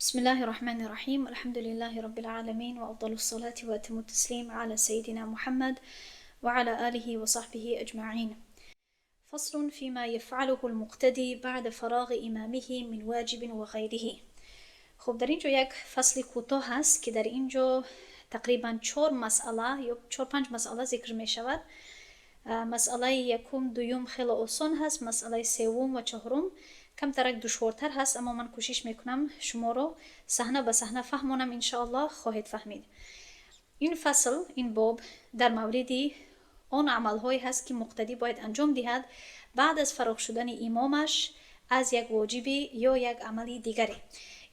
بسم الله الرحمن الرحيم، الحمد لله رب العالمين، وأفضل الصلاة وأتم التسليم على سيدنا محمد وعلى آله وصحبه أجمعين. فصل فيما يفعله المقتدي بعد فراغ إمامه من واجب وغيره. خب، در اینجا یک فصل کوتاه هست که در اینجا تقریبا چهار مسئله یا چهار پنج مسئله ذکر می شود. مسئله یکم، دوم خیلی آسان هست، مسئله سوم و چهارم کمترک دشوارتر هست، اما من کوشش میکنم شما رو صحنه به صحنه فهمانم. انشاءالله خواهید فهمید. این فصل، این باب در مورد آن عملهایی هست که مقتدی باید انجام دهد بعد از فراغ شدن امامش از یک واجبی یا یک عمل دیگری.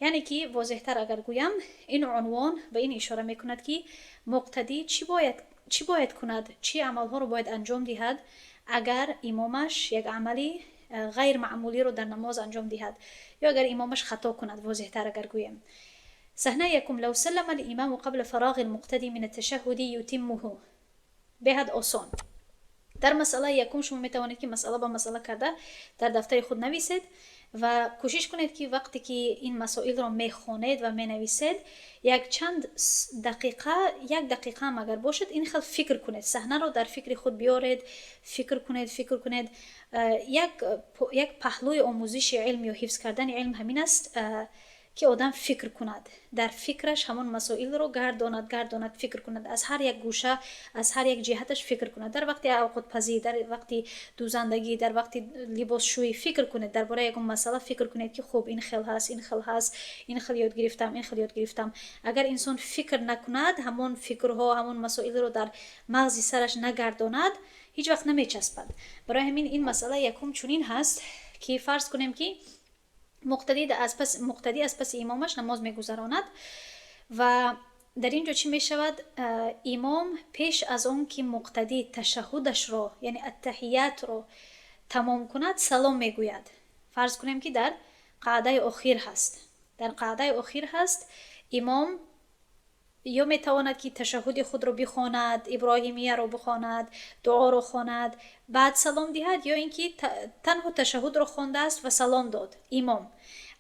یعنی که واضحتر اگر گویم، این عنوان به این اشاره میکند که مقتدی چی باید کند، چی عملها رو باید انجام دهد اگر امامش یک عملی غیر معمولی رو در نماز انجام دهد یا اگر امامش خطا کند. واضحتر اگر گویم، صحنه یکم: لو سلم الإمام قبل فراغ المقتدي من التشهد يتمه. بهد آسان. در مسئله یکم شما میتوانید که مسئله با مسئله کرده در دفتر خود نویسید و کوشش کنید که وقتی که این مسائل را میخوانید و مینویسید، یک چند دقیقه، یک دقیقه هم اگر باشد، این خیل فکر کنید، صحنه را در فکر خود بیارید، فکر کنید، فکر کنید. یک پهلوی آموزش علم یا حفظ کردن علم همین است که آدم فکر کند، در فکرش همان مسائل رو گرداند، گرداند، فکر کند، از هر یک گوشه، از هر یک جهتش فکر کند. در وقتی اوقات پزی، در وقتی دوزندگی، در وقتی لباسشویی فکر کنید، درباره یک مسئله فکر کنید که خب، این خل هست، این خل هست، این خل یاد گرفتم، این خل یاد گرفتم. اگر انسان فکر نکند، همون فکرها، همون مسائل رو در مغز سرش نگرداند، هیچ وقت نمیچسبد. برای همین این مسئله یکم چنین هست که فرض کنیم که مقتدی از پس امامش نماز میگذراند و در اینجا چی می شود؟ امام پیش از آن که مقتدی تشهدش را، یعنی التحیات را تمام کند، سلام میگوید. فرض کنیم که در قعده اخیر هست، در قعده اخیر هست. امام یا میتواند که تشهد خود را بخواند، ابراهیمیه را بخواند، دعا را خواند، بعد سلام دهد، یا اینکه تنها تشهد را خوانده است و سلام داد امام،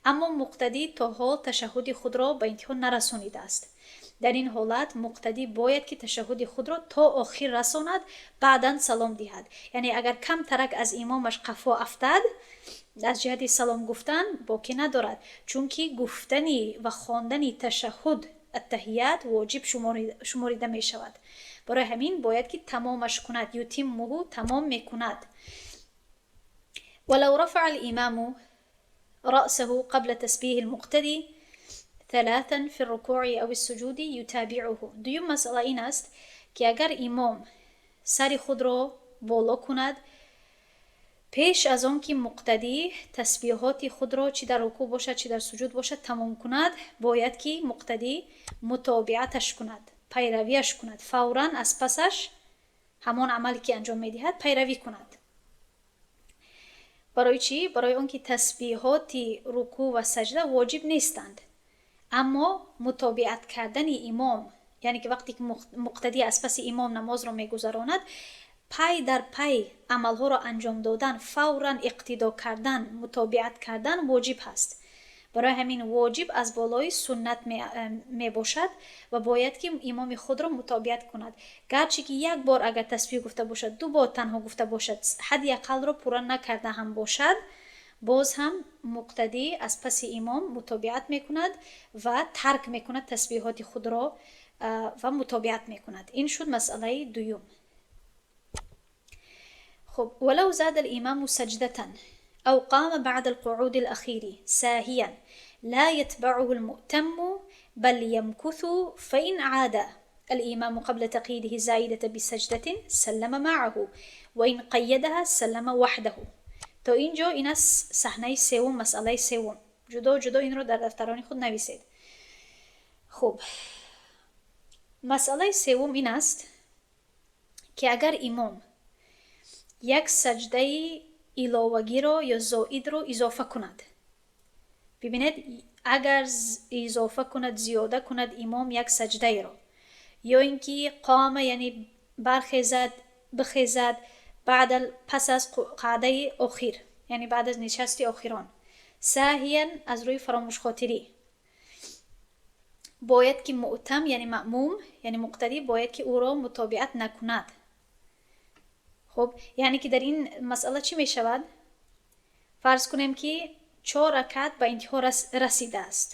اما مقتدی تا حال تشهد خود را به انتها نرسانیده است. در این حالت مقتدی باید که تشهد خود را تا آخر رساند، بعدا سلام دهد. یعنی اگر کم ترک از امامش قفا افتد از جهت سلام گفتن، باکی ندارد، چون که گفتنی و خواندن تشهد، التحیات، واجب شماریده می شود. برای همین باید که تمامش کند، يتمه، تمام می کند. ولو رفع الإمام رأسه قبل تسبيح المقتدي ثلاثا في الركوع أو السجود يتابعه. دوم مسئله این است که اگر امام سر خود را بالا کند پیش از آن که مقتدی تسبیحات خود را، چی در رکوع باشد چی در سجود باشد، تمام کند، باید که مقتدی متابعتش کند، پیرویش کند، فورا از پسش همان عملی که انجام میدهد پیروی کند. برای چی؟ برای آنکه تسبیحات رکوع و سجده واجب نیستند، اما متابعت کردن امام، یعنی که وقتی که مقتدی از پس امام نماز را میگذراند، پی در پی عملها را انجام دادن، فورا اقتدا کردن، متابعت کردن واجب هست. برای همین واجب از بالای سنت می باشد و باید که امام خود را متابعت کند. گرچه که یک بار اگر تسبیح گفته باشد، دو بار تنها گفته باشد، حد اقل را پورا نکرده هم باشد، باز هم مقتدی از پس امام متابعت میکند و ترک میکند تسبیحات خود را و متابعت میکند. این شد مسئله دوم. خب، ولو زاد الإمام سجدة أو قام بعد القعود الأخير ساهيا لا يتبعه المؤتم بل يمكث، فإن عاد الإمام قبل تقييده الزائدة بسجدة سلم معه وإن قيدها سلم وحده. تا اینجا این است صحنه سوم، مسئله سوم. جدا جدا این رو در دفتران خود نویسید. خب، مسئله سوم این است که اگر امام یک سجده иловагиро ё зоидро изофа кунад. Бибинед, агар изофа кунад, зиёда кунад имом як саҷдаеро, ё ин ки قام, яъне бархезад, бихезад, بعد, пас аз қаъдаи охир, яъне баъд аз нишасти охирон, ساهيا, аз рӯи фаромӯшхотирӣ. Бояд ки муътам, яъне маъмум, яъне муқтадӣ, бояд ки ӯро мутобиат накунад. Хуб, яъне ки дар ин масъала чӣ мешавад? Фарз кунем, ки чор ракъат ба интиҳо расидааст,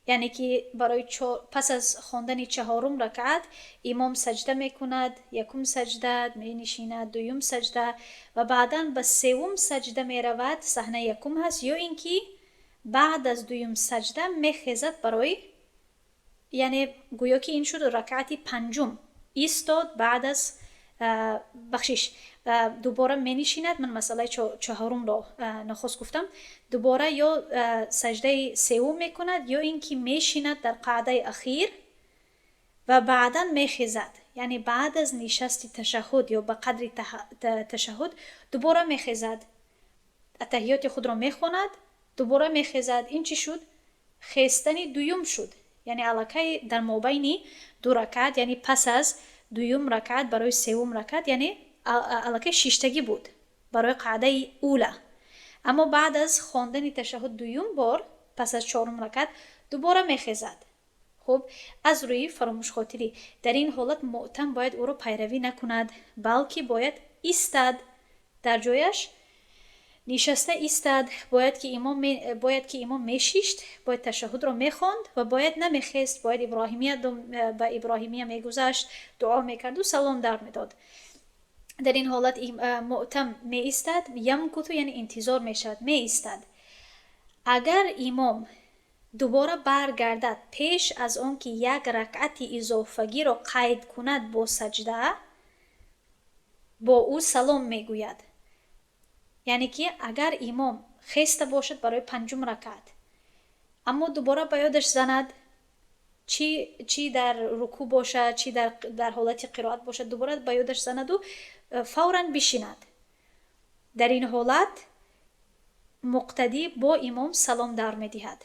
яъне ки барои пас аз хондани чаҳорум ракъат имом саҷда мекунад, якум саҷда, менишинад, дуюм саҷда ва баъдан ба севум саҷда меравад, саҳнаи якум ҳаст, ё ин ки баъд аз дуюм саҷда мехезад барои, яъне гӯё ки ин шуд ракъати панҷум, истод баъд аз, бахшиш, дубора менишинад. Ман масъалаи чаҳорумро нохост гуфтам. Дубора ё саҷдаи севум мекунад, ё ин ки мешинад дар қаъдаи ахир ва баъдан мехезад, яъне баъд аз нишасти ташаҳҳуд ё ба қадри ташаҳҳуд дубора мехезад, аттаҳиёти худро мехонад, дубора мехезад. Ин чӣ шуд? Хестани дуюм шуд, яъне аллакай дар мобайни ду ракъат, яъне пас аз дуюм ракъат барои севум ракъат, яъне аллакай шиштагӣ буд барои қаъдаи ула. Аммо баъд аз хондани ташаҳҳуд дуюм бор, пас аз чорум ракъат дубора мехезад. Хуб, аз рӯи фаромӯшхотирӣ дар ин ҳолат муътам бояд ӯро пайравӣ накунад, балки бояд истад, дар ҷояш нишаста истад. Бояд ки имом мешишт, бояд ташаҳҳудро мехонд ва бояд намехест, бояд иброҳимия, ба иброҳимия мегузашт, дуо мекарду салом дар медод. Дар ин ҳолат муътам меистад, يمكث, яъне интизор мешавад, меистад. Агар имом дубора баргардад пеш аз он ки як ракъати изофагиро қайд кунад бо саҷда, бо ӯ салом мегӯяд. Яъне ки агар имом хеста бошад барои панҷум ракъат, аммо дубора ба ёдаш занад, чӣ дар рукӯъ бошад, чӣ дар ҳолати қироат бошад, дубора ба ёдаш занаду фавран бишинад, дар ин ҳолат муқтадӣ бо имом салом дар медиҳад,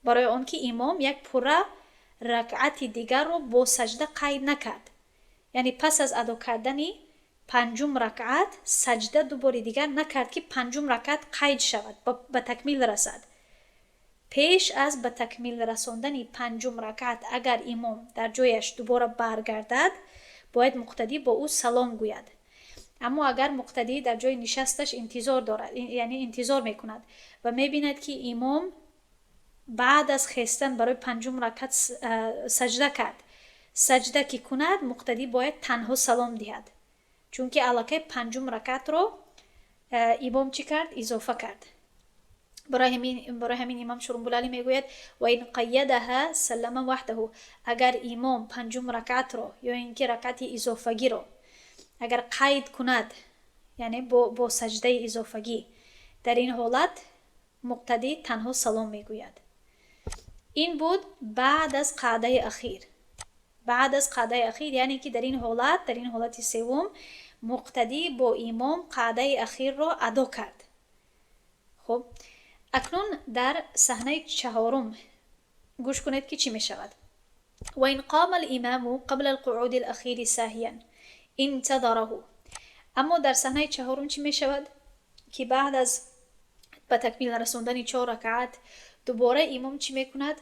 барои он ки имом як пурра ракъати дигарро бо саҷда қайд накард. Яъне пас аз адо кардани панҷум ракъат саҷда дубори дигар накард, ки панҷум ракъат қайд шавад, ба такмил расад. Пеш аз ба такмил расондани панҷум ракъат агар имом дар ҷояш дубора баргардад, бояд муқтадӣ бо ӯ салом гӯяд. Аммо агар муқтадӣ дар ҷои нишасташ интизор дорад, яъне интизор мекунад ва мебинад, ки имом баъд аз хестан барои панҷум ракъат саҷда кард, саҷда ки кунад, муқтадӣ бояд танҳо салом диҳад, чунки аллакай панҷум ракъатро имом чӣ кард? Изофа кард. Барои ҳамин имом Шурумбулалӣ мегӯяд: وإن قيدها سلم وحده. Агар имом панҷум ракъатро ё ин ки ракъати изофагиро агар қайд кунад, яъне бо саҷдаи изофагӣ, дар ин ҳолат муқтадӣ танҳо салом мегӯяд. Ин буд баъд аз қаъдаи ахир. Баъд аз қаъдаи ахир, яъне ки дар ин ҳолат, дар ин ҳолати севум, муқтадӣ бо имом қаъдаи ахирро адо кард. Хуб, акнун дар саҳнаи чаҳорум гӯш кунед, ки чӣ мешавад. وإن قام الإمام قبل القعود الأخير ساهيا انتظره. Аммо дар саҳнаи чаҳорум чӣ мешавад, ки баъд аз ба такмил расондани чор ракаат дубора имом чӣ мекунад?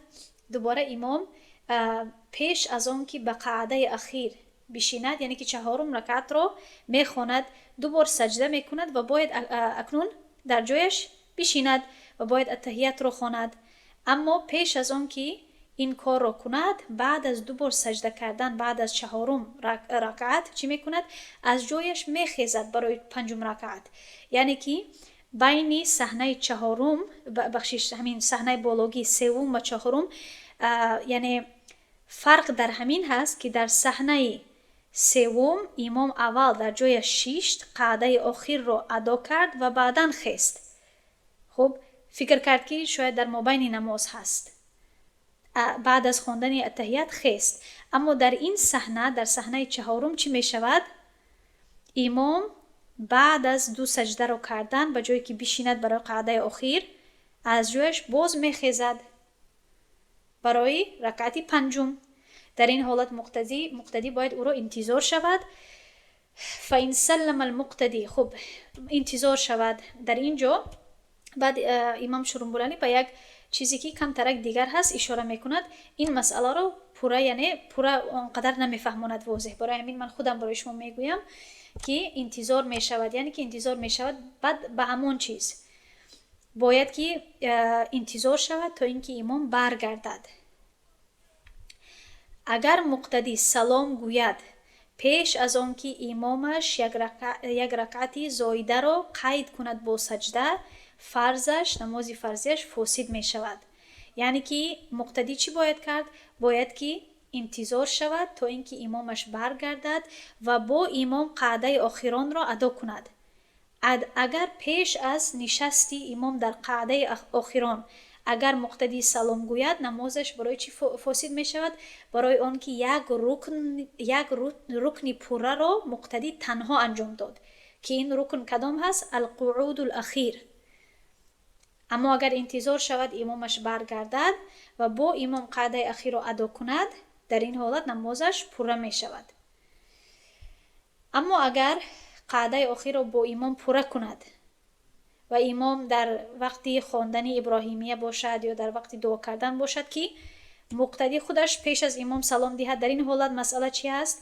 Дубора имом пеш аз он ки ба қаъдаи ахир бишинад, яъне ки чаҳорум ракаатро мехонад, ду бор саҷда мекунад ва бояд акнун дар ҷояш бишинад ва бояд аттаҳиятро хонад. Аммо пеш аз он ки ин корро кунад, баъд аз ду бор саҷда кардан, баъд аз чаҳорум ракаат чӣ мекунад? Аз ҷояш мехезад барои панҷум ракаат. Яъне ки байни саҳнаи чаҳорум, бахшиш, ҳамин саҳнаи бологии севум ва чаҳорум, яъне фарқ дар ҳамин ҳаст, ки дар саҳнаи севум имом аввал дар ҷояш шишт, қаъдаи охирро адо кард ва баъдан хест. Хуб, фикр кард, ки шояд дар мобайни намоз ҳаст, баъд аз хондани аттаҳият хест. Аммо дар ин саҳна, дар саҳнаи чаҳорум, чӣ мешавад? Имом баъд аз ду саҷдаро кардан, ба ҷое ки бишинад барои қаъдаи охир, аз ҷояш боз мехезад барои ракъати панҷум. Дар ин ҳолат муқтадӣ бояд ӯро интизор шавад. فإن سلم المقتدي. Хуб, интизор шавад. Дар ин ҷо баъд имом Шурумбулалӣ ба як Чизе ки камтарак дигар ҳаст, ишора мекунад. Ин масъаларо пурра, яъне пурра он қадар намефаҳмонад возеҳ. Барои ҳамин ман худам барои шумо мегӯям, ки интизор мешавад, яъне ки интизор мешавад, баъд ба ҳамон чиз бояд ки интизор шавад, то ин ки имом баргардад. Агар муқтадӣ салом гӯяд пеш аз он ки имомаш як ракъати зоидаро қайд кунад бо саҷда, фарзаш, намози фарзияш фосид мешавад. Яъне ки муқтадӣ чӣ бояд кард? Бояд ки интизор шавад, то ин ки имомаш баргардад ва бо имом қаъдаи охиронро адо кунад. Агар пеш аз нишасти имом дар қаъдаи охирон агар муқтадӣ салом гӯяд, намозаш барои чӣ фосид мешавад? Барои он ки як рукни пурраро муқтадӣ танҳо анҷом дод, ки ин рукн кадом ҳаст? Алқууду лахир. Аммо агар интизор шавад, имомаш баргардад ва бо имом қаъдаи ахирро адо кунад, дар ин ҳолат намозаш пурра мешавад. Аммо агар қаъдаи охирро бо имом пурра кунад ва имом дар вақти хондани Иброҳимия бошад ё дар вақти дуо кардан бошад, ки муқтадӣ худаш пеш аз имом салом диҳад, дар ин ҳолат масъала чӣ ҳаст?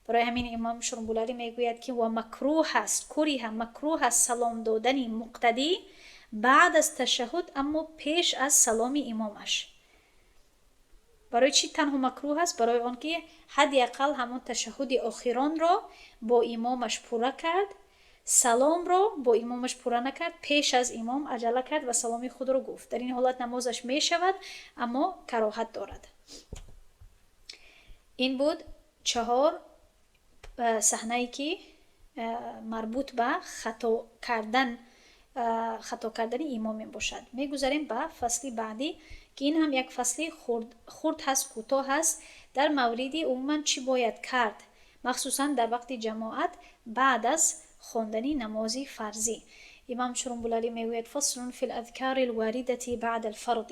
Барои ҳамин имом Шурумбулалӣ мегӯяд, ки ва макрӯҳ аст, куриҳа, макрӯҳ аст салом додани муқтадӣ баъд аз ташаҳҳуд, аммо пеш аз саломи имомаш. Барои чӣ танҳо макрӯҳ аст? Барои он ки ҳадди ақал ҳамон ташаҳҳуди охиронро бо имомаш пурра кард, саломро бо имомаш пурра накард, пеш аз имом аҷала кард ва саломи худро гуфт. Дар ин ҳолат намозаш мешавад, аммо кароҳат дорад. Ин буд чаҳор саҳнае, ки марбут ба хато кардани имом мебошад. Мегузарем ба фасли баъдӣ, ки ин ҳам як фасли хурд ҳаст, кӯтоҳ ҳаст, дар мавриди умуман чӣ бояд кард, махсусан дар вақти ҷамоат баъд аз хондани намози фарзӣ. Имом Шурумбулалӣ мегӯяд: فصل في الأذكار الواردة بعد الفرض.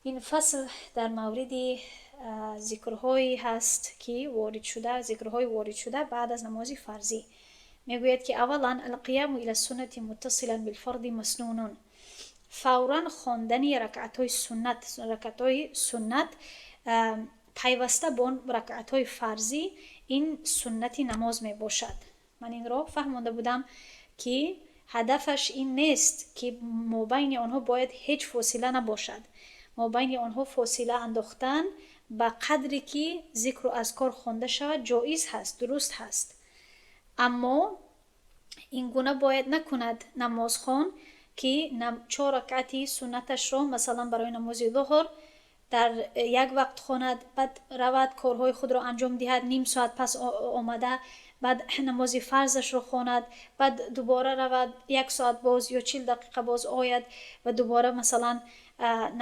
Ин фасл дар мавриди зикрҳое ҳаст, ки ворид шуда, зикрҳои воридшуда баъд аз намози фарзӣ. Мегӯяд, ки أولا القيام إلى السنة متصلا بالفرض مسنون. Фавран хондани ракъатҳои суннат пайваста бо он ракъатҳои фарзӣ, ин суннати намоз мебошад. Ман инро фаҳмонда будам, ки ҳадафаш ин нест, ки мобайни онҳо бояд ҳеҷ фосила набошад. Мобайни онҳо фосила андохтан ба қадре ки зикру азкор хонда шавад, ҷоиз ҳаст, дуруст ҳаст. Аммо ин гуна бояд накунад намозхон, ки чор ракъати суннаташро, масалан, барои намози зуҳр дар як вақт хонад, баъд равад, корҳои худро анҷом диҳад, ним соат пас омада, баъд намози фарзашро хонад, баъд дубора равад, як соат боз ё 40 дақиқа боз ояд ва дубора, масалан,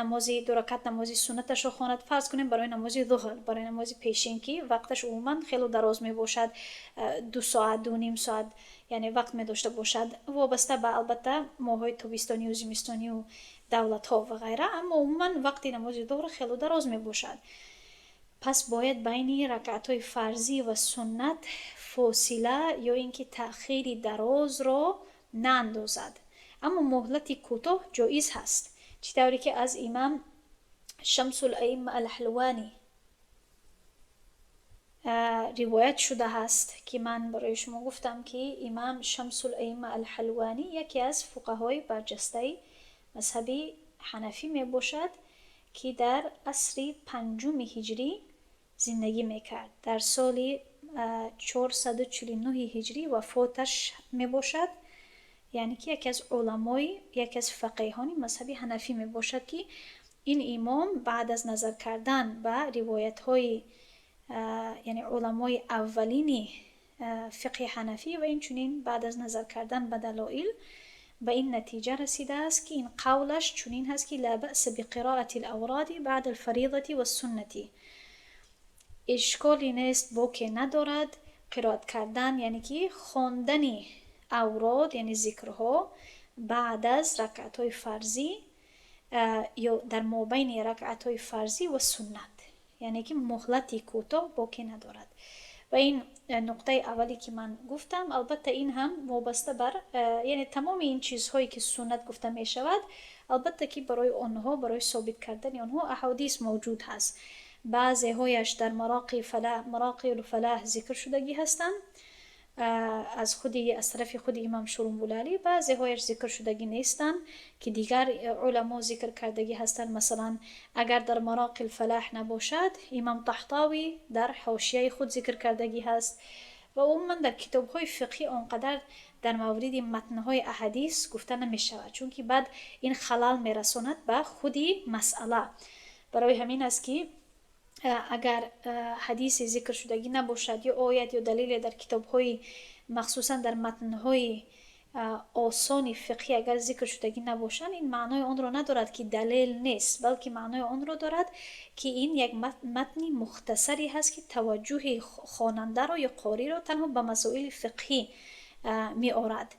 намози ду ракат намози суннаташро хонад. Фарз кунем, барои намози зуҳр, барои намози пешин, ки вақташ умуман хело дароз мебошад, 2 соат, 2.5 соат, яъне вақт медошта бошад, вобаста ба, албатта, моҳҳои тобистонию зимистонию давлатҳо ва ғайра. Аммо умуман вақти намози зуҳр хело дароз мебошад. Пас бояд байни ракъатҳои фарзӣ ва суннат фосила ё ин ки таъхири дарозро наандозад, аммо муҳлати кӯтоҳ ҷоиз ҳаст. Чӣ тавре ки аз имам Шамсул Аимма Алҳалванӣ ривоят шуда ҳаст, ки ман барои шумо гуфтам, ки имам Шамсул Аимма Алҳалванӣ яке аз фуқаҳои барҷастаи мазҳаби ҳанафӣ мебошад, ки дар асри панҷуми ҳиҷрӣ зиндагӣ мекард. Дар соли 449 ҳиҷрӣ вафоташ мебошад. Яъне ки яке аз уламои, яке аз фақеҳони мазҳаби ҳанафӣ мебошад, ки ин имом баъд аз назар кардан ба ривоятҳои, яъне уламои аввалини фиқҳи ҳанафӣ ва инчунин баъд аз назар кардан ба далоил ба ин натиҷа расидааст, ки ин қавлаш чунин ҳаст, ки لا بأس بقراءة الأوراد بعد الفريضة والسنة. Ишколе нест, боке надорад қироат кардан, яъне ки хондани аврод, яъне зикрҳо баъд аз ракъатҳои фарзӣ ё дар мобайни ракъатҳои фарзӣ ва суннат, яъне ки муҳлати кӯтоҳ боке надорад. Ва ин нуқтаи аввале ки ман гуфтам, албатта, ин ҳам вобаста бар, яъне тамоми ин чизҳое ки суннат гуфта мешавад, албатта ки барои онҳо, барои собит кардани онҳо аҳодис мавҷуд ҳаст. Баъзеҳояш дар Мароқи Фалаҳ зикр шудагӣ ҳастанд аз тарафи худи имом Шурумбулалӣ, баъзеҳояш зикр шудагӣ нестанд, ки дигар уламо зикр кардагӣ ҳастанд. Масалан, агар дар Мароқи Фалаҳ набошад, имом Таҳтавӣ дар ҳошияи худ зикр кардагӣ ҳаст. Ва умуман дар китобҳои фиқҳӣ он қадар дар мавриди матнҳои аҳадис гуфта намешавад, чунки баъд ин халал мерасонад ба худи масъала. Барои ҳамин аст, ки агар ҳадисе зикр шудагӣ набошад ё оят ё далеле дар китобҳои, махсусан дар матнҳои осони фиқҳӣ агар зикр шудагӣ набошанд, ин маънои онро надорад, ки далел нест, балки маънои онро дорад, ки ин як матни мухтасаре ҳаст, ки таваҷҷӯҳи хонандаро ё қориро танҳо ба масоили фиқҳӣ меорад.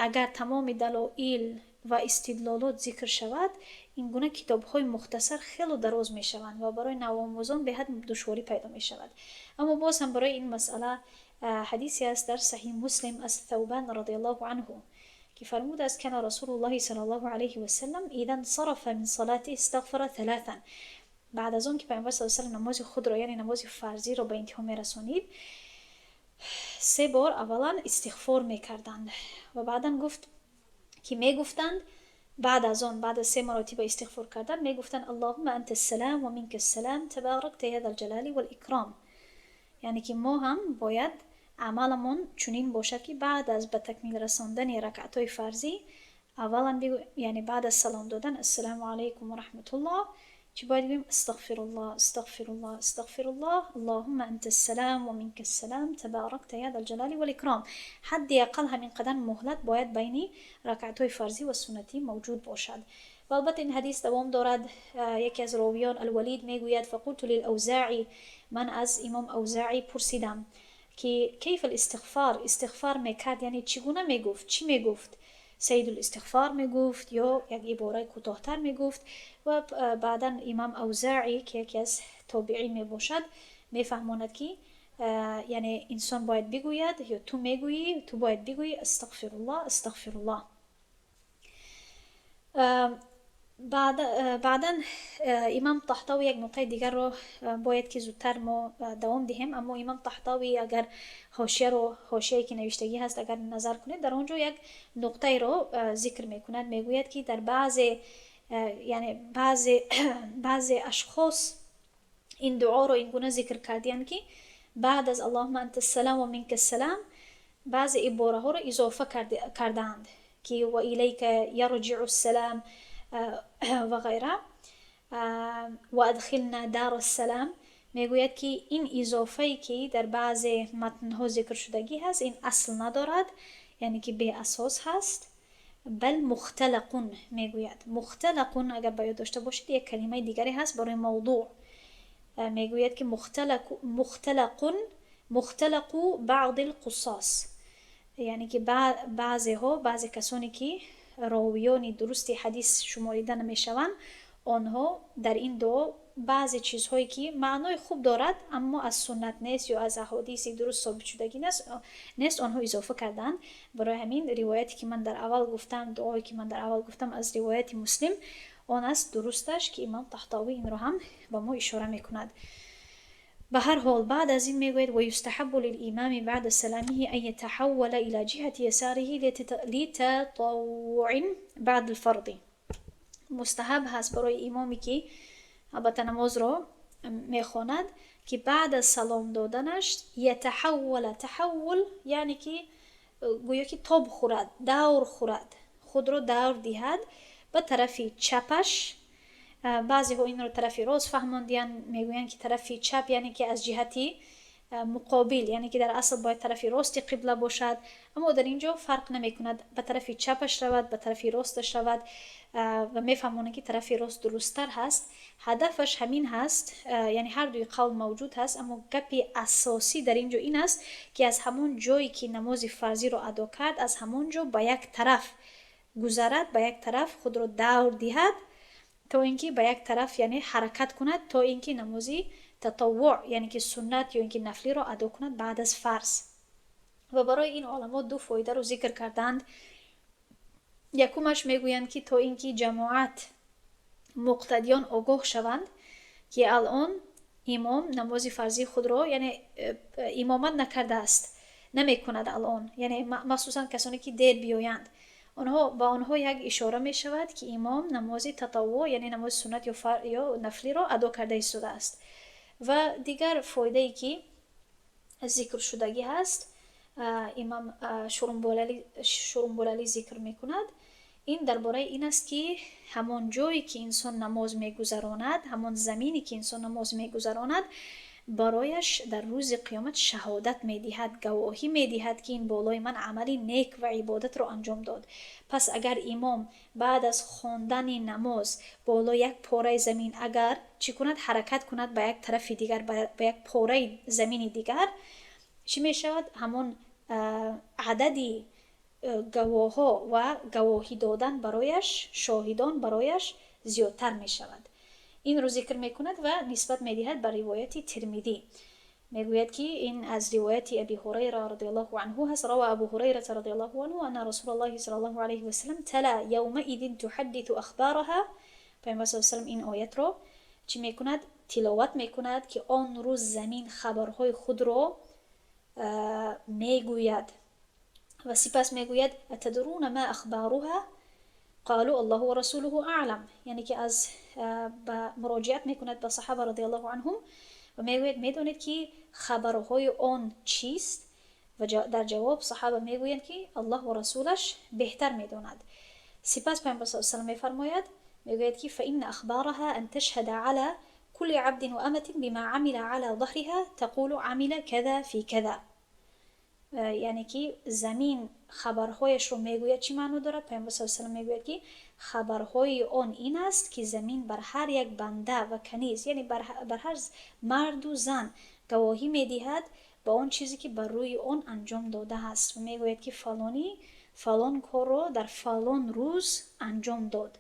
Агар тамоми далоил ва истидлолот зикр шавад, ин гуна китобҳои мухтасар хело дароз мешаванд ва барои навомӯзон беҳад душворӣ пайдо мешавад. Аммо боз ҳам барои ин масъала ҳадисе аст дар Саҳиҳ Муслим аз Тавбан радиаллоҳу анҳу, ки фармудааст: كان رسول الله صلى الله عليه وسلم إذا انصرف من صلاته استغفر ثلاثا. Баъд аз он ки Пайғамбар с салам намози худро, яъне намози фарзиро, ба интиҳо мерасонид, се бор аввалан истиғфор мекарданд. Ва баъдан гуфт, ки мегуфтанд, баъд аз он, баъд аз се маротиба истиғфор кардан, мегуфтанд: اللهم أنت السلام ومنك السلام تباركت يا ذا الجلال والإكرام. Яъне ки мо ҳам бояд амаламон чунин бошад, ки баъд аз ба такмил расондани ракъатҳои фарзӣ аввалан, яъне баъд аз салом додан, السلام عليكم ورحمة الله, чӣ бояд гӯем? أستغفر الله، أستغفر الله، أستغفر الله، اللهم أنت السلام ومنك السلام تباركت يا ذا الجلال والإكرام. Ҳадди ақал ҳамин қадар муҳлат бояд байни ракъатҳои фарзӣ ва суннатӣ мавҷуд бошад. Ва албатта ин ҳадис давом дорад. Яке аз ровиён, Алвалид, мегӯяд: فقلت للأوزاعي, ман аз имом Авзаъӣ пурсидам, ки كيف الاستغفار, истиғфар мекард, яъне чӣ гуна мегуфт, чӣ мегуфт, سيد الاستغفار мегуфт ё як ибораи кӯтоҳтар мегуфт? Ва баъдан имом Авзаъӣ, ки яке аз тобиин мебошад, мефаҳмонад, ки яъне инсон бояд бигӯяд ё ту мегӯӣ, ту бояд бигӯӣ: أستغفر الله، أستغفر الله. Баъдан имом Таҳтавӣ як нуқтаи дигарро бояд ки зудтар мо давом диҳем. Аммо имом Таҳтавӣ агар ҳошияро, ҳошияе ки навиштагӣ ҳаст, агар назар кунед, дар он ҷо як нуқтаеро зикр мекунад. Мегӯяд, ки дар баъзе, яъне баъзе ашхос ин дуоро ин гуна зикр кардиянд, ки баъд аз اللهم أنت السلام ومنك السلام баъзе ибораҳоро изофа кардаанд, ки وإليك يرجع السلام ва ғайра, وأدخلنا دار السلام. Мегӯяд, ки ин изофае, ки дар баъзе матнҳо зикр шудагӣ ҳаст, ин асл надорад, яъне ки беасос ҳаст. بل مختلق, мегӯяд. مختلق, агар ба ёд дошта бошед, як калимаи дигаре ҳаст барои мавдӯъ. Мегӯяд, ки مختلق، مختلق بعض القصاص, яъне ки баъзеҳо, баъзе касоне ки ровиёни дурусти ҳадис шуморида намешаванд, онҳо дар ин дуо баъзе чизҳое, ки маънои хуб дорад, аммо аз суннат нест ё аз аҳодиси дуруст собитшудагӣ нест, онҳо изофа карданд. Барои ҳамин ривояте, ки ман дар аввал гуфтам, дуое, ки ман дар аввал гуфтам аз ривояти Муслим, он аст дурусташ, ки имом Таҳтовӣ инро ҳам ба мо ишора мекунад. Ба ҳар ҳол, баъд аз ин мегӯяд: ويستحب للإمام بعد سلامه أن يتحول إلى جهة يساره لتطوع بعد الفرض. Мустаҳаб ҳаст барои имоме, ки албатта намозро мехонад, ки баъд аз салом доданаш يتحول, تحول яъне ки гӯё ки тоб хӯрад, давр хӯрад, худро давр диҳад ба тарафи чапаш. Баъзеҳо инро тарафи рост фаҳмондиянд, мегӯянд, ки тарафи чап, яъне ки аз ҷиҳати муқобил, яъне ки дар асл бояд тарафи рости қибла бошад. Аммо дар ин ҷо фарқ намекунад, ба тарафи чапаш равад, ба тарафи росташ равад, ва мефаҳмонанд, ки тарафи рост дурусттар ҳаст. Ҳадафаш ҳамин ҳаст, яъне ҳар дуи қавл мавҷуд ҳаст, аммо гапи асосӣ дар ин ҷо ин аст, ки аз ҳамон ҷое, ки намози фарзиро адо кард, аз ҳамон ҷо ба як тараф гузарад, ба як тараф худро давр диҳад, то ин ки ба як тараф, яъне ҳаракат кунад, то ин ки намози татаввуъ, яъне ки суннат ё ин ки нафлиро адо кунад баъд аз фарз. Ва барои ин оламо ду фоидаро зикр карданд. Якумаш, мегӯянд, ки то ин ки ҷамоат, муқтадиён огоҳ шаванд, ки алон имом намози фарзии худро, яъне имомат накардааст, намекунад алон, яъне махсусан касоне ки дер биёянд, онҳо ба онҳо як ишора мешавад, ки имом намози татаввуъ, яъне намози суннат ё нафлиро адо карда истодааст. Ва дигар фоидае, ки зикршудагӣ ҳаст, имам Шурумбулалӣ зикр мекунад, ин дар бораи ин аст, ки ҳамон ҷое, ки инсон намоз мегузаронад, ҳамон замине, ки инсон намоз мегузаронад, барояш дар рӯзи қиёмат шаҳодат медиҳад, гавоҳӣ медиҳад, ки ин болои ман амали нек ва ибодатро анҷом дод. Пас агар имом баъд аз хондани намоз боло як пораи замин агар чӣ кунад, ҳаракат кунад ба як тарафи дигар, ба як пораи замини дигар, чӣ мешавад? Ҳамон адади гавоҳҳо ва гавоҳӣ додан барояш, шоҳидон барояш зиёдтар мешавад. Инро зикр мекунад ва нисбат медиҳад ба ривояти Тирмидӣ. Мегӯяд, ки ин аз ривояти Аби Ҳурайра радиаллоҳу анҳу ҳаст. روى أبو هريرة رضي الله عنه أن رسول الله صلى الله عليه وسلم تلا يومئذ تحدث أخبارها. Пайғамбар صلى الله ин оятро чӣ мекунад? Тиловат мекунад, ки он рӯз замин хабарҳои худро мегӯяд. Ва сипас мегӯяд: أتدرون ما أخبارها؟ قالوا الله ورسوله أعلم. Яъне ки аз ба муроҷиат мекунад ба саҳаба رضي الله عنهم ва мегӯяд: медонед, ки хабарҳои он чист? Ва дар ҷавоб саҳаба мегӯянд, ки Аллоҳ ва расулаш беҳтар медонад. Сипас Пайғамбар صلى الله мефармояд, мегӯяд, ки فإن أخبارها أن تشهد على كل عبد وأمة بما عمل على ظهرها، تقول عمل كذا في كذا. Яъне ки замин хабарҳояшро мегӯяд, чӣ маъно дорад? Пайғамбар صلى الله мегӯяд, ки хабарҳои он ин аст, ки замин бар ҳар як банда ва каниз, яъне бар ҳар марду зан гавоҳӣ медиҳад ба он чизе, ки бар рӯи он анҷом додааст, ва мегӯяд, ки фалонӣ фалон корро дар фалон рӯз анҷом дод.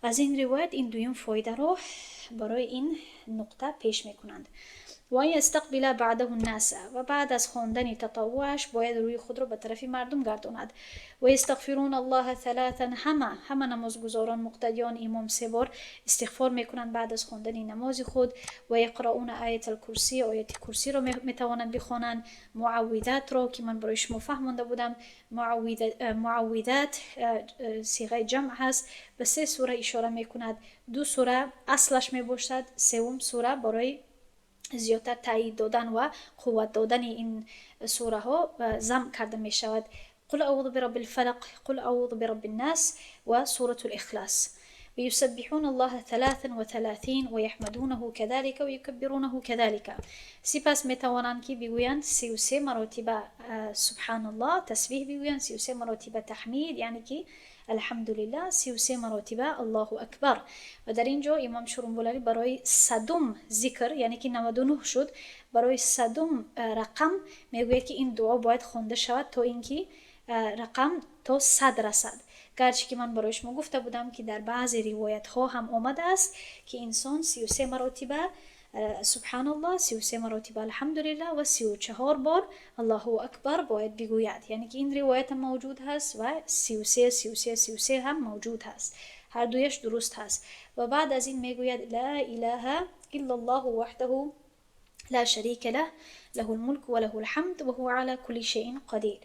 Аз ин ривоят ин дуюм фоидаро барои ин нуқта пеш мекунанд. وأن يستقبل بعده الناس. Ва баъд аз хондани татаввуаш бояд рӯи худро ба тарафи мардум гардонад. ويستغفرون الله ثلاثا. Ҳама намозгузорон, муқтадиён, имом се бор истиғфор мекунанд баъд аз хондани намози худ. ويقرؤون آية الكرسي. Ояти курсиро метавонанд бихонанд, муаввидатро, ки ман барои шумо фаҳмонда будам. Муаввидат сиғаи ҷамъ ҳаст, ба се сура ишора мекунад. Ду сура аслаш мебошад, севум сура барои зиёдтар таъйид додан ва қувват додани ин сураҳо зам карда мешавад: قل أعوذ برب الفلق، قل أعوذ برب الناس و سورة الإخلاص. ويسبحون الله 33 ويحمدونه كذلك ويكبرونه كذلك. Сипас метавонанд, ки бигӯянд 33 маротиба سبحان الله، тасбиҳ бигӯянд, 33 маротиба таҳмид, яъне ки الحمد لله, 33 маротиба الله أكبر. Ва дар ин ҷо имом Шурумбулалӣ барои 100-ум зикр, яъне ки 99 шуд, барои 100-ум рақам мегӯяд, ки ин дуо бояд хонда шавад, то ин ки рақам то 100 расад. Гарчи ки ман барои шумо гуфта будам, ки дар баъзе ривоятҳо ҳам омадааст, ки инсон 33 маротиба سبحان الله، 33 маротиба الحمد لله ва 34 бор الله أكبر бояд бигӯяд. Яъне ки ин ривоятам мавҷуд ҳаст ва 33, 33, 33 ҳам мавҷуд ҳаст, ҳар дуяш дуруст ҳаст. Ва баъд аз ин мегӯяд: لا إله إلا الله وحده لا شريك له، له الملك وله الحمد وهو على كل شيء قدير,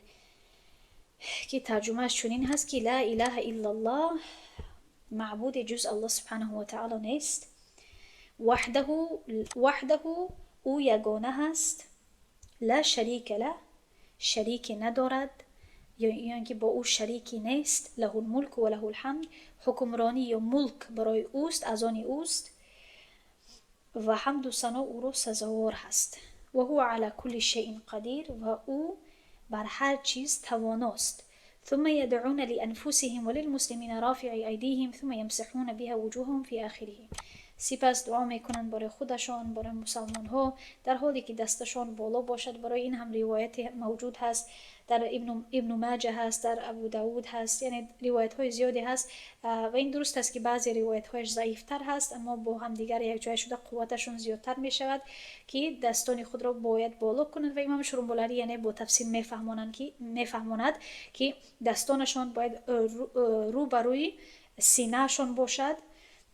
ки тарҷумааш чунин ҳаст, ки لا إله إلا الله, маъбуде ҷуз Аллоҳ سبحانه وتعالى нест, وحده, وحده, ӯ ягона ҳаст, لا شريك له, шарике надорад ё ин ки бо ӯ шарике нест, له الملك وله الحمد, ҳукмронӣ ё мулк барои ӯст, аз они ӯст ва ҳамду сано ӯро сазовор ҳаст, وهو على كل شيء قدير, ва ӯ бар ҳар чиз тавоност. ثم يدعون لأنفسهم وللمسلمين رافعي أيديهم ثم يمسحون بها وجوههم في آخره. Сипас дуо мекунанд барои худашон, барои мусалмонҳо, дар ҳоле ки дасташон боло бошад. Барои ин ҳам ривояте мавҷуд ҳаст. Дар Ибну Маҷа ҳаст, дар Абу Давуд ҳаст, яъне ривоятҳои зиёде ҳаст. Ва ин дуруст аст, ки баъзе ривоятҳояш заифтар ҳаст, аммо бо ҳамдигар якҷоя шуда қувваташон зиёдтар мешавад, ки дастони худро бояд боло кунанд. Ва имом Шурумбулалӣ, яъне, бо тафсил мефаҳмонад, ки дастонашон бояд рӯ ба рӯи синаашон бошад,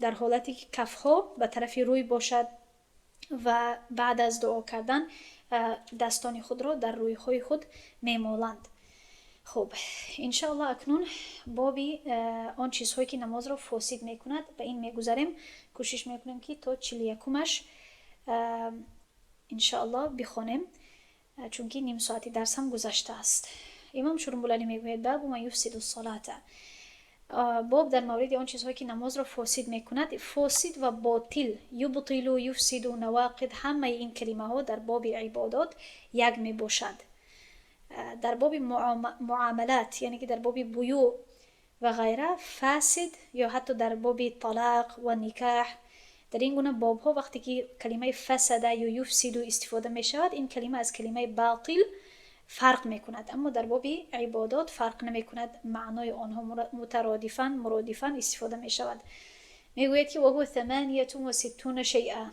дар ҳолате ки кафҳо ба тарафи рӯй бошад, ва баъд аз дуо кардан дастони худро дар рӯйҳои худ мемоланд. Хуб, иншоаллоҳ, акнун боби он чизҳое, ки намозро фосид мекунад, ба ин мегузарем. Кӯшиш мекунем, ки то 41-умаш, иншоаллоҳ, бихонем, чунки ним соати дарс ҳам гузаштааст. Имом Шурумбулалӣ мегӯяд: باب ما يفسد الصلاة, боб дар мавриди он чизҳое, ки намозро фосид мекунад. Фосид ва ботил, يبطل, يفسد, نواقض, ҳамаи ин калимаҳо дар боби ибодот як мебошад. Дар боби муомалат, яъне ки дар боби буюъ ва ғайра, фасид, ё ҳатто дар боби талақ ва никаҳ, дар ин гуна бобҳо вақте ки калимаи فسد ё يفسد истифода мешавад, ин калима аз калимаи باطل фарқ мекунад, аммо дар боби ибодот фарқ намекунад, маънои онҳо مترادفا, مرادفا истифода мешавад. Мегӯяд, ки وهو 68 شيئا,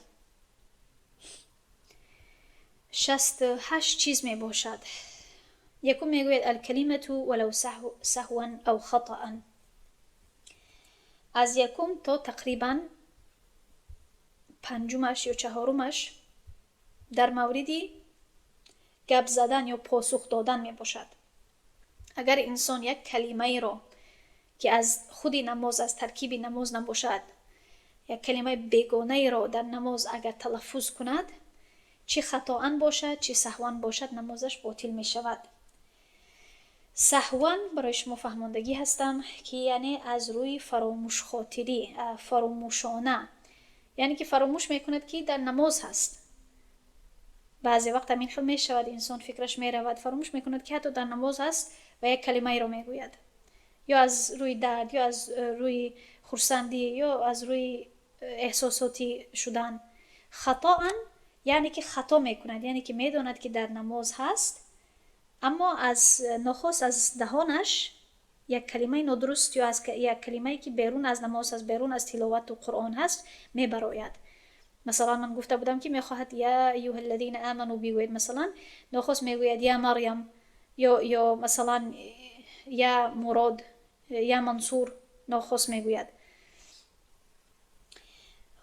68 чиз мебошад. Якум, мегӯяд: الكلمة ولو سهوا أو خطأ. Аз якум то тақрибан панҷумаш ё чаҳорумаш дар мавриди гап задан ё посух додан мебошад. Агар инсон як калимаеро, ки аз худи намоз, аз таркиби намоз набошад, як калимаи бегонаеро дар намоз агар талаффуз кунад, чӣ хатоан бошад, чӣ саҳван бошад, намозаш ботил мешавад. Саҳван барои шумо фаҳмондагӣ ҳастам, ки яъне аз рӯи фаромӯшхотирӣ, фаромӯшона, яъне ки фаромӯш мекунад, ки дар намоз ҳаст. Баъзе вақт ҳамин хел мешавад, инсон фикраш меравад, фаромӯш мекунад, ки ҳатто дар намоз ҳаст, ва як калимаеро мегӯяд, ё аз рӯи дард, ё аз рӯи хурсандӣ, ё аз рӯи эҳсосотӣ шудан. Хатоан, яъне ки хато мекунад, яъне ки медонад, ки дар намоз ҳаст, аммо аз нохост аз даҳонаш як калимаи нодуруст ё як калимае, ки берун аз намоз аст, берун аз тиловату Қуръон ҳаст, мебарояд. Масалан, ман гуфта будам, ки мехоҳад يا أيها الذين آمنوا бигӯяд, масалан, нохост мегӯяд я Марьям ё масалан я Мурод, я Мансур, нохост мегӯяд.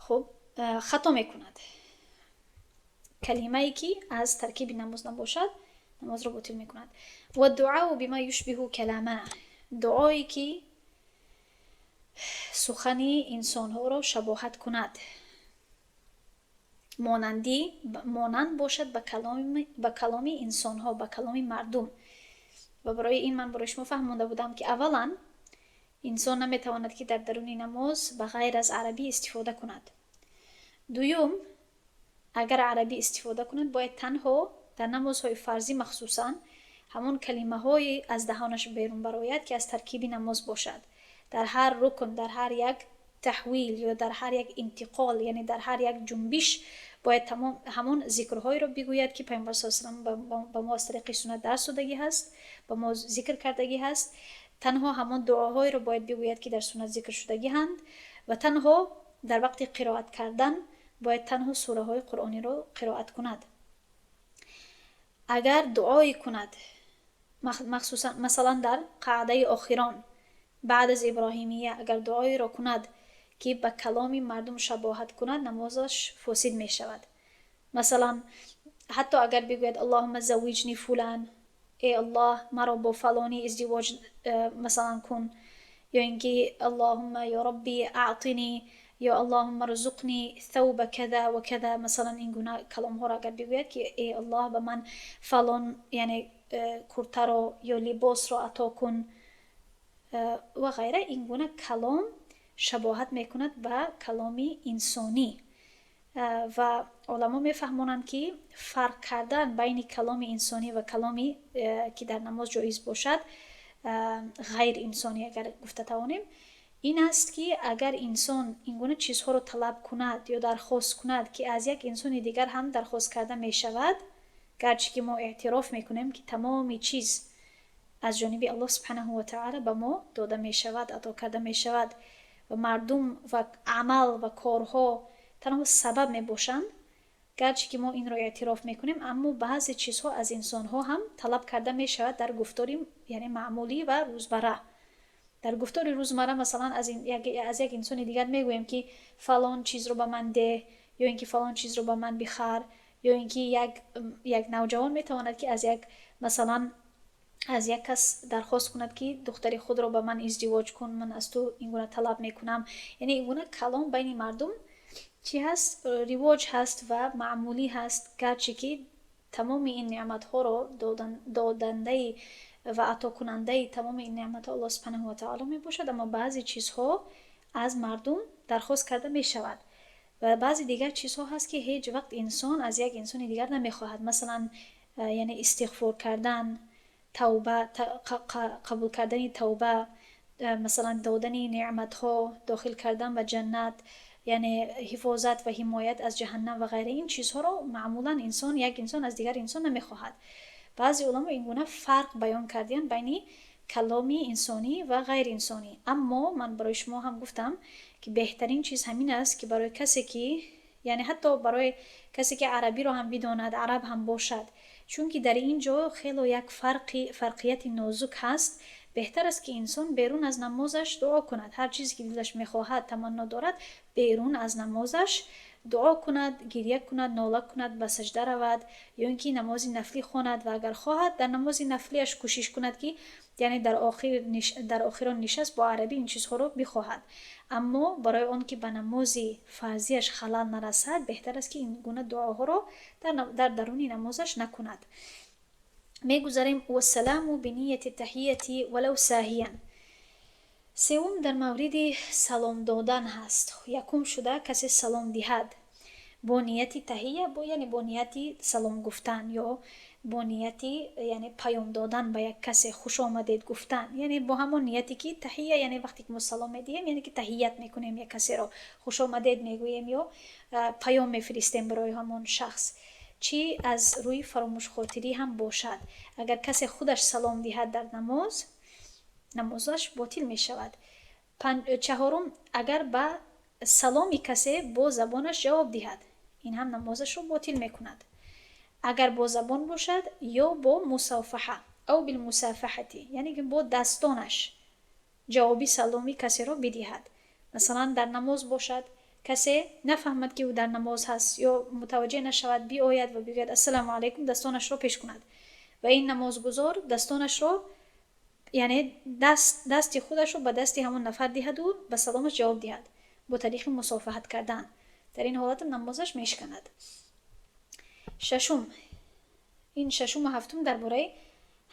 Хуб, хато мекунад, калимае, ки аз таркиби намоз набошад, намозро ботил мекунад. والدعاء بما يشبه كلامنا, дуое, ки сухани инсонҳоро шабоҳат кунад, монандӣ, монанд бошад ба каломи инсонҳо, ба каломи мардум. Ва барои ин ман барои шумо фаҳмонда будам, ки аввалан инсон наметавонад, ки дар даруни намоз ба ғайр аз арабӣ истифода кунад. Дуюм, агар арабӣ истифода кунад, бояд танҳо дар намозҳои фарзӣ, махсусан, ҳамон калимаҳое аз даҳонаш берун барояд, ки аз таркиби намоз бошад. Дар ҳар рукн, дар ҳар як таҳвил ё дар ҳар як интиқол, яъне дар ҳар як ҷунбиш, бояд тамом ҳамон зикрҳоеро бигӯяд, ки Пайғамбар с салам ба мо аз тариқи суннат дарс додагӣ ҳаст, ба мо зикр кардагӣ ҳаст. Танҳо ҳамон дуоҳоеро бояд бигӯяд, ки дар суннат зикр шудагиҳанд, ва танҳо дар вақти қироат кардан бояд танҳо сураҳои қуръониро қироат кунад. Агар дуое кунад, махсусан, масалан, дар қаъдаи охирон баъд аз Иброҳимия, агар дуоеро кунад, ки ба каломи мардум шабоҳат кунад, намозаш фосид мешавад. Масалан, ҳатто агар бигӯяд: اللهم زوجني فلان, эй Аллоҳ, маро бо фалонӣ издивоҷ масалан кун, ё ин ки اللهم يا ربي أعطني, ё اللهم ارزقني ثوب كذا وكذا, масалан, ин гуна каломҳоро агар бигӯяд, ки эй Аллоҳ, ба ман фалон, яъне куртаро ё либосро ато кун ва ғайра, ин гуна калом шабоҳат мекунад ба каломи инсонӣ. Ва оламо мефаҳмонанд, ки фарқ кардан байни каломи инсонӣ ва каломи, ки дар намоз ҷоиз бошад, ғайринсонӣ агар гуфта тавонем, ин аст, ки агар инсон ин гуна чизҳоро талаб кунад ё дархост кунад, ки аз як инсони дигар ҳам дархост карда мешавад, гарчи ки мо эътироф мекунем, ки тамоми чиз Аз ҷониби Аллоҳ субҳанаҳу ва таъала ба мо дода мешавад, ато карда мешавад ва мардум ва амал ва корҳо танҳо сабаб мебошанд. Гарчи ки мо инро эътироф мекунем, аммо баъзе чизҳо аз инсонҳо ҳам талаб карда мешавад дар гуфтори, яъне, маъмулӣ ва рӯзмарра. Дар гуфтори рӯзмарра, масалан, аз як инсони дигар мегӯем, ки фалон чизро ба ман деҳ ё ин ки фалон чизро ба ман бихар, ё ин ки як навҷавон метавонад, ки аз як, масалан, аз як кас дархост кунад, ки духтари худро ба ман издивоҷ кун, ман аз ту ин гуна талаб мекунам. Яъне ин гуна калом байни мардум чӣ ҳаст? Ривоҷ ҳаст ва маъмулӣ ҳаст. Гарчи ки тамоми ин неъматҳоро додандаи ва атокунандаи тамоми ин неъматҳо Аллоҳ субҳанаҳу ва таъоло мебошад, аммо баъзе чизҳо аз мардум дархост карда мешавад ва баъзе дигар чизҳо ҳаст, ки ҳеҷ вақт инсон аз як инсони дигар намехоҳад. Масалан, яъне истиғфор кардан, тавба, қабул кардани тавба, масалан, додани неъматҳо, дохил кардан ба ҷаннат, яъне ҳифозат ва ҳимоят аз ҷаҳаннам ва ғайра. Ин чизҳоро маъмулан инсон, як инсон аз дигар инсон намехоҳад. Баъзе уламо ин гуна фарқ баён кардиянд байни каломи инсонӣ ва ғайриинсонӣ. Аммо ман барои шумо ҳам гуфтам, ки беҳтарин чиз ҳамин аст, ки барои касе ки, яъне ҳатто барои касе ки арабиро ҳам бидонад, араб ҳам бошад, чунки дар ин ҷо хело як фарқияти нозук ҳаст, беҳтар аст, ки инсон берун аз намозаш дуо кунад. Ҳар чизе ки дилаш мехоҳад, таманно дорад, берун аз намозаш дуо кунад, гиря кунад, нола кунад, ба саҷда равад ё ин ки намози нафлӣ хонад ва агар хоҳад, дар намози нафлиаш кӯшиш кунад, ки яъне дар охир он нишаст бо арабӣ ин чизҳоро бихоҳад. Аммо барои он ки ба намози фарзиаш халал нарасад, беҳтар аст, ки ин гуна дуоҳоро дар даруни намозаш накунад. Мегузарем. والسلام بنية التحية ولو ساهيا. Севум дар мавриди салом додан ҳаст. Якум шуда, касе салом диҳад бо нияти таҳия, яъне бо нияти салом гуфтан ё бо нияти, яъне, паём додан ба як касе, хуш омадед гуфтан, яъне бо ҳамон нияте ки таҳия, яъне вақте ки мо салом медиҳем, яъне ки таҳият мекунем, як касеро хуш омадед мегӯем ё паём мефиристем барои ҳамон шахс, чӣ аз рӯи фаромӯшхотирӣ ҳам бошад, агар касе худаш салом диҳад дар намоз, намозаш ботил мешавад. Чаҳорум, агар ба саломи касе бо забонаш ҷавоб диҳад, ин ҳам намозашро ботил мекунад, агар бо забон бошад ё бо мусофаҳа أو بالمصافحة, яъне ки бо дастонаш ҷавоби саломи касеро бидиҳад. Масалан, дар намоз бошад, касе нафаҳмад, ки ӯ дар намоз ҳаст, ё мутаваҷҷеҳ нашавад, биояд ва бигӯяд: «Ассалому алайкум», дастонашро пеш кунад ва ин намозгузор дастонашро, яъне дасти худашро ба дасти ҳамон нафар диҳаду ба саломаш ҷавоб диҳад бо тариқи мусофаҳат кардан, дар ин ҳолат намозаш мешиканад. Шашум, ин шашуму ҳафтум дар бораи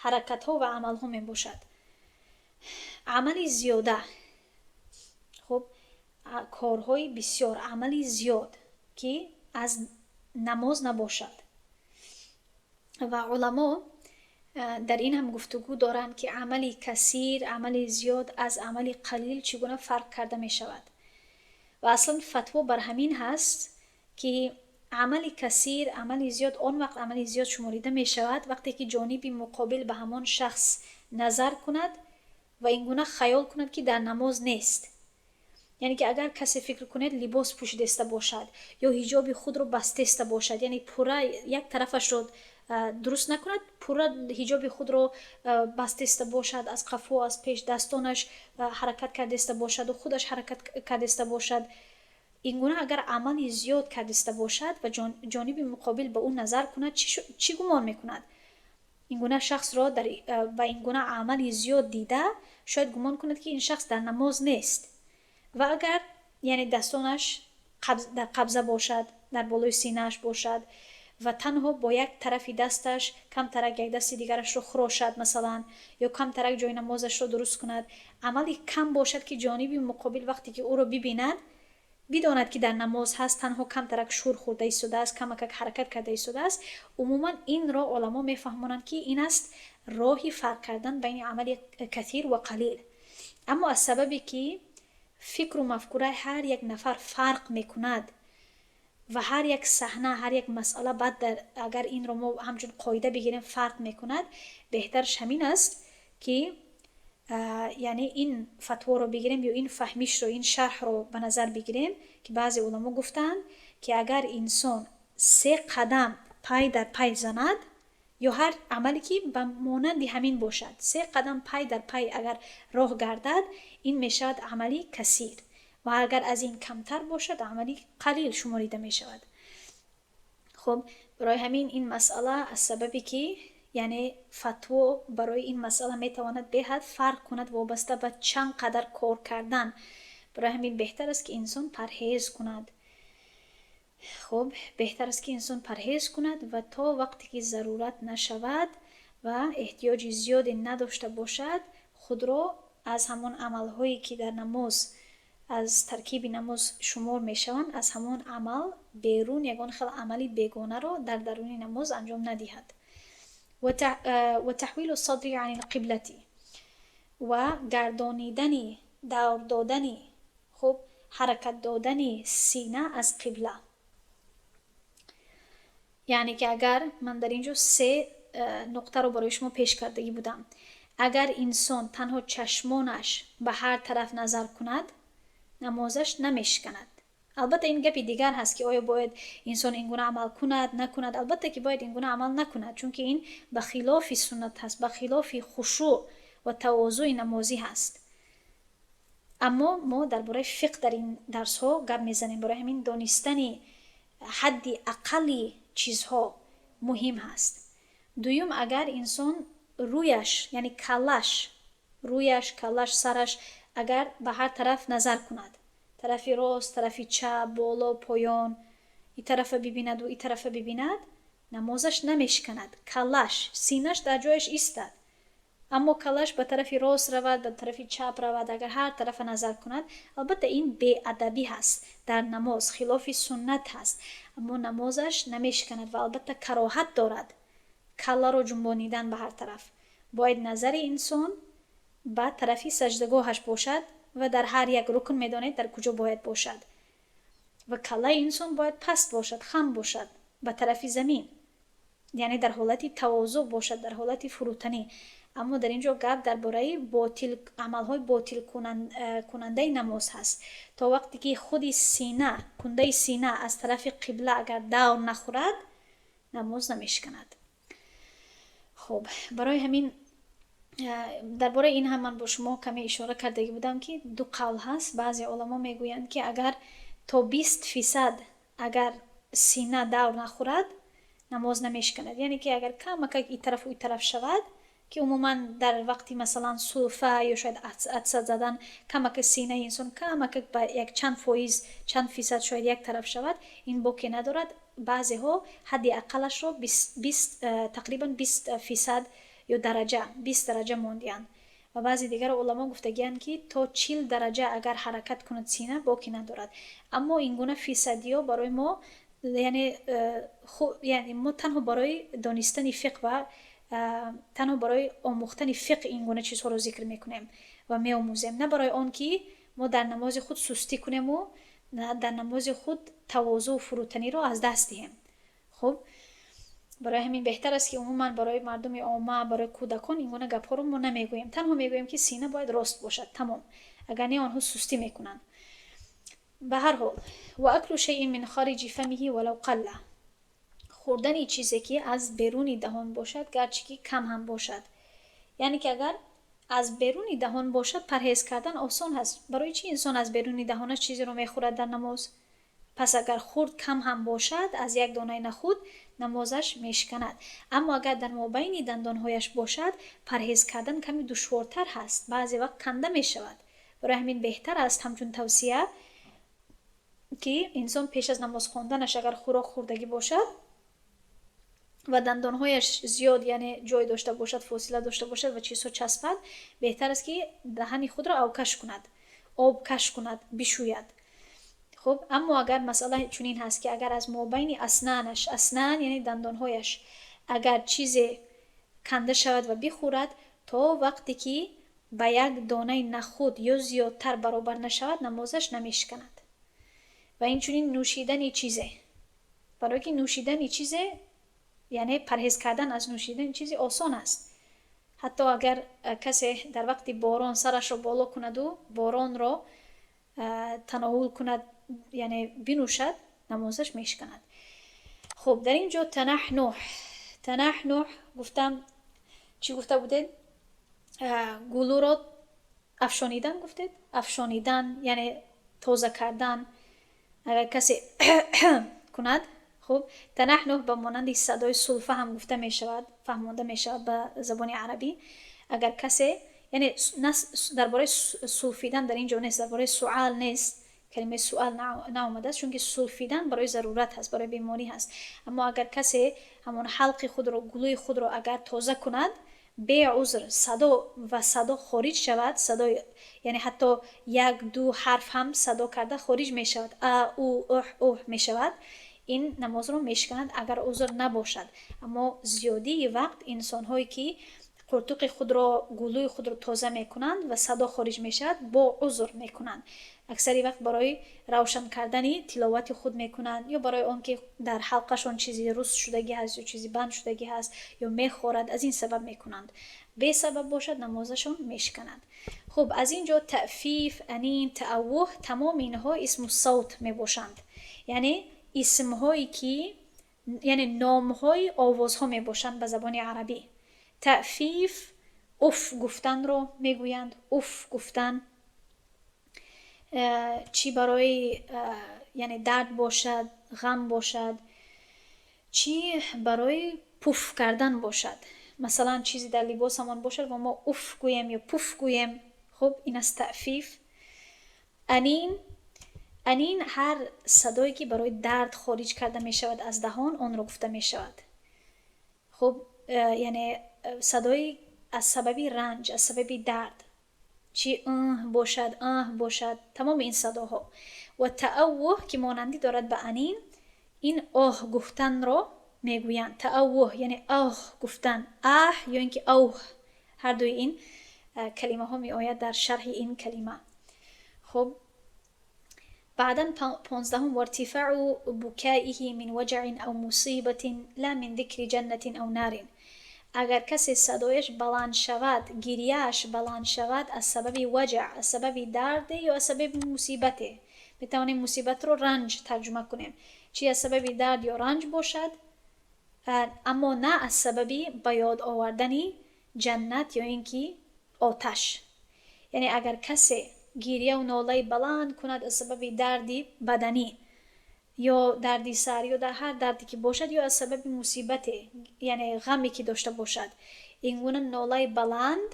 ҳаракатҳо ва амалҳо мебошад. Амали зиёда, хуб, корҳои бисёр, амали зиёд, ки аз намоз набошад. Ва уламо дар ин ҳам гуфтугӯ доранд, ки амали касир, амали зиёд аз амали қалил чӣ гуна фарқ карда мешавад. Ва аслан фатво бар ҳамин ҳаст, ки амали касир, амали зиёд он вақт амали зиёд шуморида мешавад, вақте ки ҷониби муқобил ба ҳамон шахс назар кунад ва ин гуна хаёл кунад, ки дар намоз нест. Яъне ки агар касе, фикр кунед, либос пӯшидеста бошад ё ҳиҷоби худро бастеста бошад, яъне пурра як тарафашро дуруст накунад, пурра ҳиҷоби худро бастеста бошад, аз қафо, аз пеш дастонаш ҳаракат кардеста бошаду худаш ҳаракат кардеста бошад, ин гуна агар амали зиёд кардеста бошад ва ҷониби муқобил ба ӯ назар кунад, чӣ гумон мекунад? Ин гуна шахсро ба ин гуна амали зиёд дида, шояд гумон кунад, ки ин шахс дар намоз нест. Ва агар, яъне, дастонаш дар қабза бошад, дар болои синааш бошад ва танҳо бо як тарафи дасташ камтарак як дасти дигарашро хурошад, масалан, ё камтарак ҷои намозашро дуруст кунад, амали кам бошад, ки ҷониби муқобил вақте ки ӯро бибинад, бидонад, ки дар намоз ҳаст, танҳо камтарак шур хӯрда истодааст, камакак ҳаракат карда истодааст. Умуман, инро оламо мефаҳмонанд, ки ин аст роҳи фарқ кардан байни амали касир ва қалил. Аммо аз сабабе ки фикру мафкураи ҳар як нафар фарқ мекунад ва ҳар як саҳна, ҳар як масъала баъд агар инро мо ҳамчун қоида бигирем, фарқ мекунад, беҳтараш ҳамин аст. Ки яъне ин фатворо бигирем ё ин фаҳмишро, ин шарҳро ба назар бигирем, ки баъзе уламо гуфтаанд, ки агар инсон се қадам пай дар пай занад ё ҳар амале, ки ба монанди ҳамин бошад, се қадам пай дар пай агар роҳ гардад, ин мешавад амали касир ва агар аз ин камтар бошад, амали қалил шуморида мешавад. Хуб, барои ҳамин ин масъала аз сабабе, ки яъне фатво барои ин масъала метавонад беҳад фарқ кунад вобаста ба чанд қадар кор кардан, барои ҳамин беҳтар аст, ки инсон парҳез кунад. Хуб, беҳтар аст, ки инсон парҳез кунад ва то вақте ки зарурат нашавад ва эҳтиёҷи зиёде надошта бошад, худро аз ҳамон амалҳое, ки дар намоз аз таркиби намоз шумор мешаванд, аз ҳамон амал берун ягон хел амали бегонаро дар даруни намоз анҷом надиҳад. وتحويل الصدر عن القبلة, ва гардонидани, давр додани, хуб, ҳаракат додани сина аз қибла. Яъне ки агар ман дар ин ҷо се нуқтаро барои шумо пеш кардагӣ будам, агар инсон танҳо чашмонаш ба ҳар тараф назар кунад, намозаш намешиканад. Албатта, ин гапи дигар ҳаст, ки оё бояд инсон ин гуна амал кунад, накунад. Албатта, ки бояд ин гуна амал накунад, чунки ин ба хилофи суннат ҳаст, ба хилофи хушӯъ ва тавозуи намозӣ ҳаст. Аммо мо дар бораи фиқҳ дар ин дарсҳо гап мезанем, барои ҳамин донистани ҳадди ақалли чизҳо муҳим ҳаст. Дуюм, агар инсон рӯяш, яъне каллаш, рӯяш, каллаш, сараш агар ба ҳар тараф назар кунад, тарафи рост, тарафи чап, боло, поён, и тарафа бибинаду и тарафа бибинад, намозаш намешиканад. Каллаш, синаш дар ҷояш истад, аммо каллаш ба тарафи рост равад, ба тарафи чап равад, агар ҳар тарафа назар кунад, албатта, ин беадабӣ ҳаст дар намоз, хилофи суннат ҳаст, аммо намозаш намешиканад ва албатта кароҳат дорад калларо ҷунбонидан ба ҳар тараф. Бояд назари инсон ба тарафи саҷдагоҳаш бошад ва дар ҳар як рукн медонед, дар куҷо бояд бошад, ва каллаи инсон бояд паст бошад, хам бошад ба тарафи замин, яъне дар ҳолати тавозӯъ бошад, дар ҳолати фурӯтанӣ. Аммо дар ин ҷо гап дар бораи ботил, амалҳои ботилкунандаи намоз ҳаст. То вақте ки худи сина, кундаи сина аз тарафи қибла агар давр нахӯрад, намоз намешиканад. Хуб, барои ҳамин дар бораи ин ҳам ман бо шумо каме ишора кардагӣ будам, ки ду қавл ҳаст. Баъзе оламо мегӯянд, ки агар то 20% агар сина давр нахӯрад, намоз намешиканад, яъне ки агар камакак и тарафу и тараф шавад, ки умуман дар вақти, масалан, сулфа ё шояд атса задан камакак синаи инсон камакак ба як чанд фоиз, чанд фисад шояд як тараф шавад, ин боке надорад. Баъзеҳо ҳадди ақаллашро тақрибан 20% ё дараҷа, 20 дараҷа мондианд ва баъзе дигар уламо гуфтагианд, ки то 40 дараҷа агар ҳаракат кунад сина, боке надорад. Аммо ин гуна фисадиҳо барои мо, яъне яъне мо танҳо барои донистани фиқҳ ва танҳо барои омӯхтани фиқҳ ин гуна чизҳоро зикр мекунем ва меомӯзем, на барои он ки мо дар намози худ сустӣ кунему дар намози худ тавозӯъу фурӯтаниро аз даст диҳем. Хуб, барои ҳамин беҳтар аст, ки умуман барои мардуми омма, барои кӯдакон ин гуна гапҳоро мо намегӯем. Танҳо мегӯем, ки сина бояд рост бошад, тамом. Агар не, онҳо сустӣ мекунанд. Ба ҳар ҳол, وأكل شيء من خارج فمه ولو قل, хӯрдани чизе, ки аз беруни даҳон бошад, гарчи ки кам ҳам бошад. Яъне ки агар аз беруни даҳон бошад, парҳез кардан осон ҳаст. Барои чӣ инсон аз беруни даҳонаш чизеро мехӯрад дар намоз? Пас агар хӯрд, кам ҳам бошад, аз як донаи нахӯд, намозаш мешиканад. Аммо агар дар мобайни дандонҳояш бошад, парҳез кардан каме душвортар ҳаст, баъзе вақт канда мешавад. Барои ҳамин беҳтар аст, ҳамчун тавсия, ки инсон пеш аз намоз хонданаш агар хӯрок хӯрдагӣ бошад ва дандонҳояш зиёд, яъне ҷой дошта бошад, фосила дошта бошад ва чизҳо часпад, беҳтар аст, ки даҳани худро авкаш кунад, об каш кунад, бишӯяд. Хуб, аммо агар масъала чунин ҳаст, ки агар аз мобайни аснанаш, أسنان яъне дандонҳояш, агар чизе канда шавад ва бихӯрад, то вақте ки ба як донаи нахӯд ё зиёдтар баробар нашавад, намозаш намешиканад. Ва инчунин нӯшидани чизе, барое ки нӯшидани чизе, яъне парҳез кардан аз нӯшидани чизе осон аст. Ҳатто Ҳатто агар касе дар вақти борон сарашро боло кунаду боронро тановул кунад, яъне бинӯшад, намозаш мешиканад. Хуб, дар ин ҷо танаҳнуҳ. Танаҳнуҳ гуфтам, чӣ гуфта будед? Гулӯро афшонидан гуфтед, афшонидан, яъне тоза кардан. Агар касе кунад, хуб, танаҳнуҳ ба монанди садои сулфа ҳам гуфта мешавад, фаҳмонда мешавад ба забони арабӣ. Агар касе, яъне дар бораи сулфидан дар ин ҷо нест, дар бораи суал нест, калимаи суал наомадааст, чунки сулфидан барои зарурат ҳаст, барои беморӣ ҳаст. Аммо агар касе ҳамон ҳалқи худро, гулӯи худро агар тоза кунад беузр, садо ва садо хориҷ шавад, садои, яъне ҳатто як ду ҳарф ҳам садо карда хориҷ мешавад, а, у, уҳ, уҳ мешавад, ин намозро мешиканад, агар узр набошад. Аммо зиёдии вақт инсонҳое ки қуртуқи худро, гулӯи худро тоза мекунанд ва садо хориҷ мешавад, бо узр мекунанд. Аксари вақт барои равшан кардани тиловати худ мекунанд ё барои он ки дар ҳалқашон чизи рус шудагӣ ҳаст ё чизи банд шудагӣ ҳаст ё мехорад, аз ин сабаб мекунанд. Бесабаб бошад, намозашон мешиканад. Хуб, аз ин ҷо таъфиф, анин, тааввуҳ, тамоми инҳо исму савт мебошанд, яъне исмҳое ки, яъне номҳои овозҳо мебошанд ба забони арабӣ. Таъфиф уф гуфтанро мегӯянд. Уф гуфтан чӣ барои, яъне дард бошад, ғам бошад, чӣ барои пуф кардан бошад. Масалан, чизе дар либосамон бошад ва мо уф гӯем ё пуф гӯем, хуб, ин аст таъфиф. Анин, анин ҳар садое ки барои дард хориҷ карда мешавад аз даҳон, онро гуфта мешавад. Хуб, яъне садои аз сабаби ранҷ, аз сабаби дард, чӣ ыҳ бошад, аҳ бошад, тамоми ин садоҳо. Ва тааввуҳ, ки монандӣ дорад ба анин, ин оҳ гуфтанро мегӯянд. Тааввуҳ яъне оҳ гуфтан, аҳ ё ин ки авҳ, ҳар дуи ин калимаҳо меояд дар шарҳи ин калима. Хуб, баъдан 15-ум: وارتفاع بكائه من وجع أو مصيبة لا من ذكر جنة أو نار. Агар касе садояш баланд шавад, гирьяаш баланд шавад аз сабаби ваҷаъ, аз сабаби дарде ё аз сабаби мусибате, метавонем мусибатро ранҷ тарҷума кунем, чӣ аз сабаби дард ё ранҷ бошад, аммо на аз сабаби ба ёд овардани ҷаннат ё ин ки оташ. Яъне агар касе гирьяву нолаи баланд кунад аз сабаби дарди баданӣ ё дарди сар ё дар ҳар дарде ки бошад, ё аз сабаби мусибате, яъне ғаме ки дошта бошад, ин гуна нолаи баланд,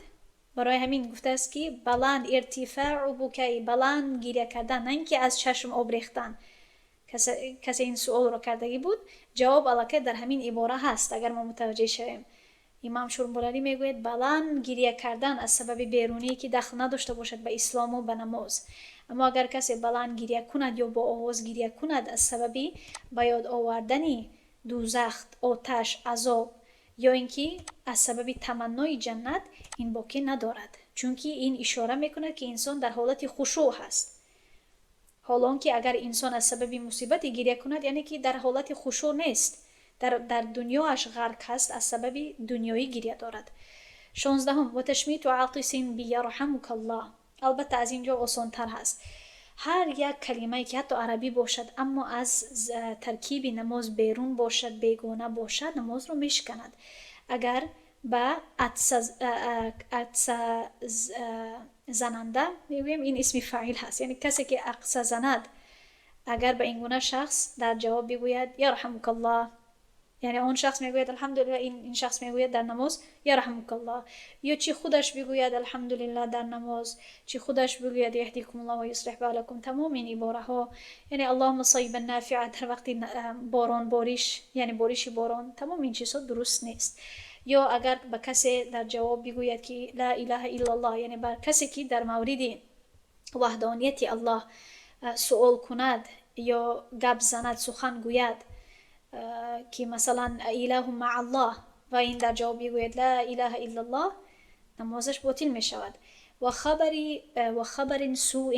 барои ҳамин гуфтааст ки баланд, ارتفاع بكائه, баланд гиря кардан, на ин ки аз чашм об рехтан. Касе ин суолро кардагӣ буд, ҷавоб аллакай дар ҳамин ибора ҳаст. Агар мо мутаваҷҷеҳ шавем, имам Шурмулалӣ мегӯяд: баланд гиря кардан аз сабаби беруние ки дахл надошта бошад ба ислому ба намоз. Аммо агар касе баланд гиря кунад ё бо овоз гиря кунад аз сабаби ба ёд овардани дӯзах, оташ, азоб ё ин ки аз сабаби таманнои ҷаннат, ин боке надорад, чунки ин ишора мекунад, ки инсон дар ҳолати хушӯъ ҳаст. Ҳол он ки агар инсон аз сабаби мусибате гиря кунад, яъне ки дар ҳолати хушӯъ нест, дар дунёаш ғарқ ҳаст, аз сабаби дунёӣ гиря дорад. 16-ум: وتشميت عاطس بيرحمك الله. Албатта, аз ин ҷо осонтар ҳаст. Ҳар як калимае ки ҳатто арабӣ бошад, аммо аз таркиби намоз берун бошад, бегона бошад, намозро мешиканад. Агар ба атса зананда мегӯем, ин исми фаъил ҳаст, яъне касе ки атса занад, агар ба ин гуна шахс дар ҷавоб бигӯяд يرحمك الله, яъне он шахс мегӯяд алҳамдулилла, ин шахс мегӯяд дар намоз يرحمك الله, ё чӣ худаш бигӯяд алҳамдулилла дар намоз, чӣ худаш бигӯяд يهديكم الله ويصلح بالكم, тамоми ин ибораҳо, яъне اللهم صيبا نافعا дар вақти борон бориш, яъне бориши борон, тамоми ин чизҳо дуруст нест. Ё агар ба касе дар ҷавоб бигӯяд ки لا إله إلا الله, яъне бар касе ки дар мавриди ваҳдонияти Аллоҳ суол кунад ё гап занад, сухан гӯяд, ки масалан أإله مع الله, ва ин дар ҷавоб бигӯяд لا إله إلا الله, намозаш ботил мешавад. وخبر سوء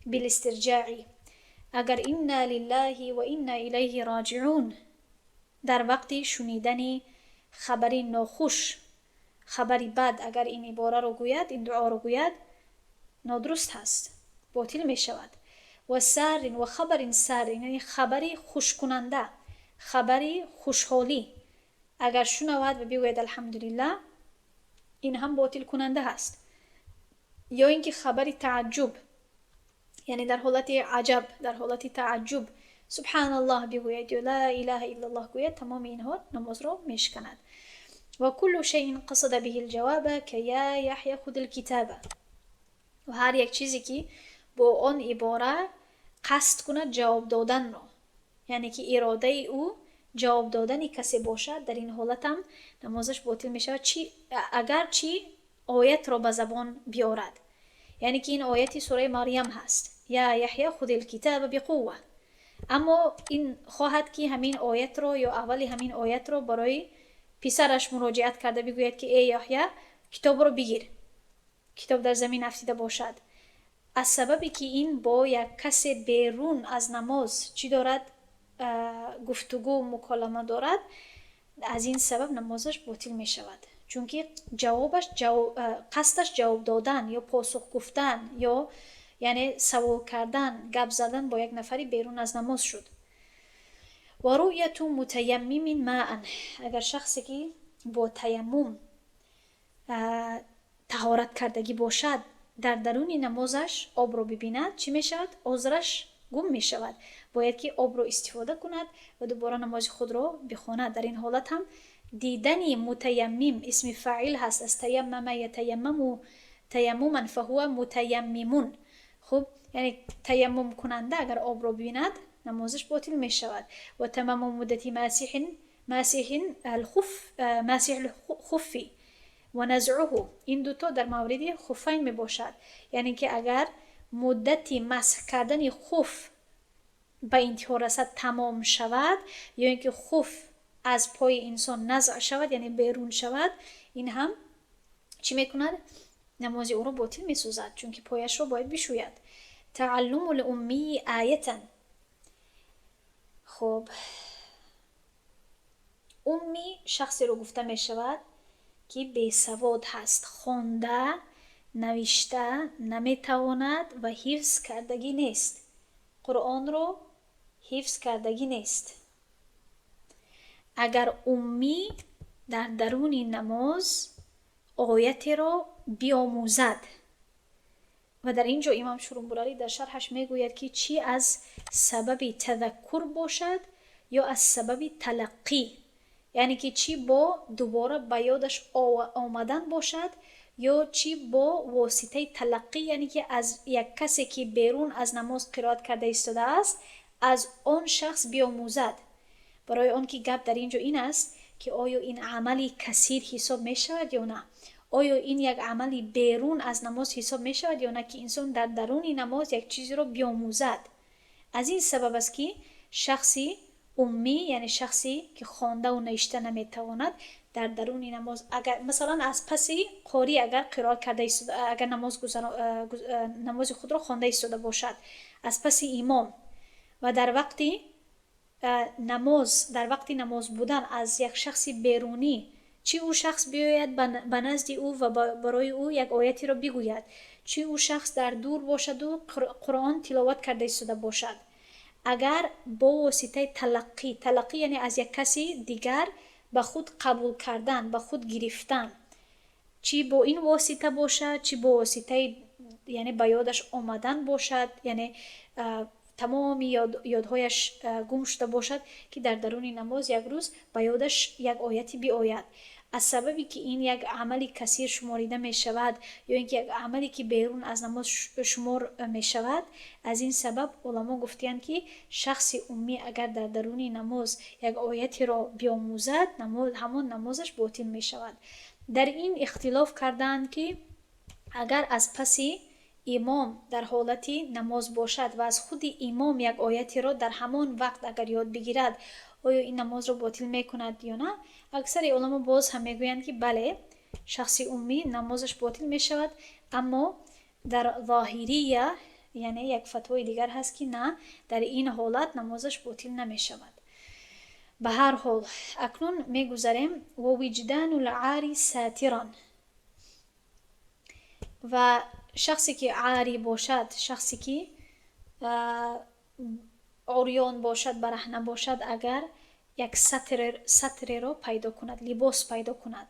بالاسترجاع. Агар إنا لله وإنا إليه راجعون дар вақти шунидани хабари нохуш, Хабари бад, агар ин ибораро гӯяд, ин дуоро гӯяд, нодуруст ҳаст, ботил мешавад. Ва саррин ва хабарин саррин, яъне хабари хушкунанда, хабари хушҳолӣ агар шунавад ва бигӯяд алҳамдулиллаҳ, ин ҳам ботилкунанда ҳаст. Ё ин ки хабари тааҷҷуб, яъне дар ҳолати аҷаб, дар ҳолати тааҷҷуб субҳаналлоҳ бигӯяд ё ла илаҳа иллаллоҳ гӯяд, тамоми инҳо намозро мешиканад. Ва куллу шайъин қасада биҳи лҷаваба ка я Яҳя худ лкитаба, ва ҳар як чизе ки бо он ибора қасд кунад ҷавоб доданро, яъне ки иродаи ӯ ҷавоб додани касе бошад, дар ин ҳолатам намозаш ботил мешавад, чи агарчи оятро ба забон биёрад. Яъне ки ин ояти сураи Марьям ҳаст: я Яҳя худи лкитаба биқувва. Аммо ин хоҳад ки ҳамин оятро ё аввали ҳамин оятро барои писараш муроҷиат карда бигӯяд ки эй Яҳя, китобро бигир, китоб дар замин афтида бошад. Аз сабабе ки ин бо як касе берун аз намоз чӣ дорад, гуфтугӯ, муколама дорад, аз ин сабаб намозаш ботил мешавад, чунки ҷавобаш, қасдаш ҷавоб додан ё посух гуфтан ё яъне савол кардан, гап задан бо як нафари берун аз намоз шуд. Ва руъяту мутаяммимин маан, агар шахсе ки бо таяммум таҳорат кардагӣ бошад, дар даруни намозаш обро бибинад, чӣ мешавад? Озраш гум мешавад, бояд ки обро истифода кунад ва дубора намози худро бихонад. Дар ин ҳолат ҳам дидани мутаяммим, исми фаъил ҳаст аз таяммама ятаяммаму таяммуман фаҳува мутаяммимун. Хуб, яъне таяммумкунанда агар обро бибинад, намозаш ботил мешавад. Ва тамаму муддати масиҳин алхуф, масиҳ хуффи ва назъуҳу, ин дуто дар мавриди хуффайн мебошад, яъне ки агар муддати масҳ кардани хуф ба интиҳо расад, тамом шавад, ё ин ки хуф аз пои инсон назъ шавад, яъне берун шавад, ин ҳам чӣ мекунад? Намози ӯро ботил месозад, чунки пояшро бояд бишӯяд. Тааллуму луммии оятан. Хуб, уммӣ шахсеро гуфта мешавад ки бесавод ҳаст, хонда навишта наметавонад ва ҳифз кардагӣ нест, Қуръонро ҳифз кардагӣ нест. Агар уммӣ дар даруни намоз оятеро биомӯзад, ва дар ин ҷо имом Шурумбуралӣ дар шарҳаш мегӯяд ки чӣ аз сабаби тазаккур бошад ё аз сабаби талаққӣ, яъне ки чӣ бо дубора ба ёдаш омадан бошад ё чӣ бо воситаи талаққӣ, яъне ки аз як касе ки берун аз намоз қироат карда истодааст, аз он шахс биомӯзад. Барои он ки гап дар ин ҷо ин аст ки оё ин амали касир ҳисоб мешавад ё на, оё ин як амали берун аз намоз ҳисоб мешавад ё на, ки инсон дар даруни намоз як чизеро биомӯзад. Аз ин сабаб аст ки шахси уммӣ, яъне шахсе ки хондаву навишта наметавонад, дар даруни намоз агар масалан аз паси қорӣ агар қироат карда, агар намози худро хонда истода бошад аз паси имом ва дар вақти намоз, дар вақти намоз будан аз як шахси берунӣ, чӣ ӯ шахс биёяд ба назди ӯ ва барои ӯ як оятеро бигӯяд, чӣ ӯ шахс дар дур бошаду Қуръон тиловат карда истода бошад, агар бо воситаи талаққӣ, талаққӣ яъне аз як каси дигар ба худ қабул кардан, ба худ гирифтан, чӣ бо ин восита бошад, чӣ бо воситаи яъне ба ёдаш омадан бошад, яъне тамоми ёдҳояш гум шуда бошад, ки дар даруни намоз як рӯз ба ёдаш як ояте биояд, аз сабабе ки ин як амали касир шуморида мешавад ё ин ки як амале ки берун аз намоз шумор мешавад, аз ин сабаб уламо гуфтиянд ки шахси уммӣ агар дар даруни намоз як оятеро биомӯзад, ҳамон намозаш ботил мешавад. Дар ин ихтилоф кардаанд ки агар аз паси имом дар ҳолати намоз бошад ва аз худи имом як оятеро дар ҳамон вақт агар ёд бигирад, оё ин намозро ботил мекунад ё на. Аксари уламо боз ҳам мегӯянд ки бале, шахси уммӣ намозаш ботил мешавад, аммо дар зоҳирия, яъне як фатвои дигар ҳаст ки на, дар ин ҳолат намозаш ботил намешавад. Ба ҳар ҳол, акнун мегузарем ва виҷдану лъари сатиран. Ва шахсе ки арӣ бошад, шахсе ки урён бошад, бараҳна бошад, агар як сатреро пайдо кунад, либос пайдо кунад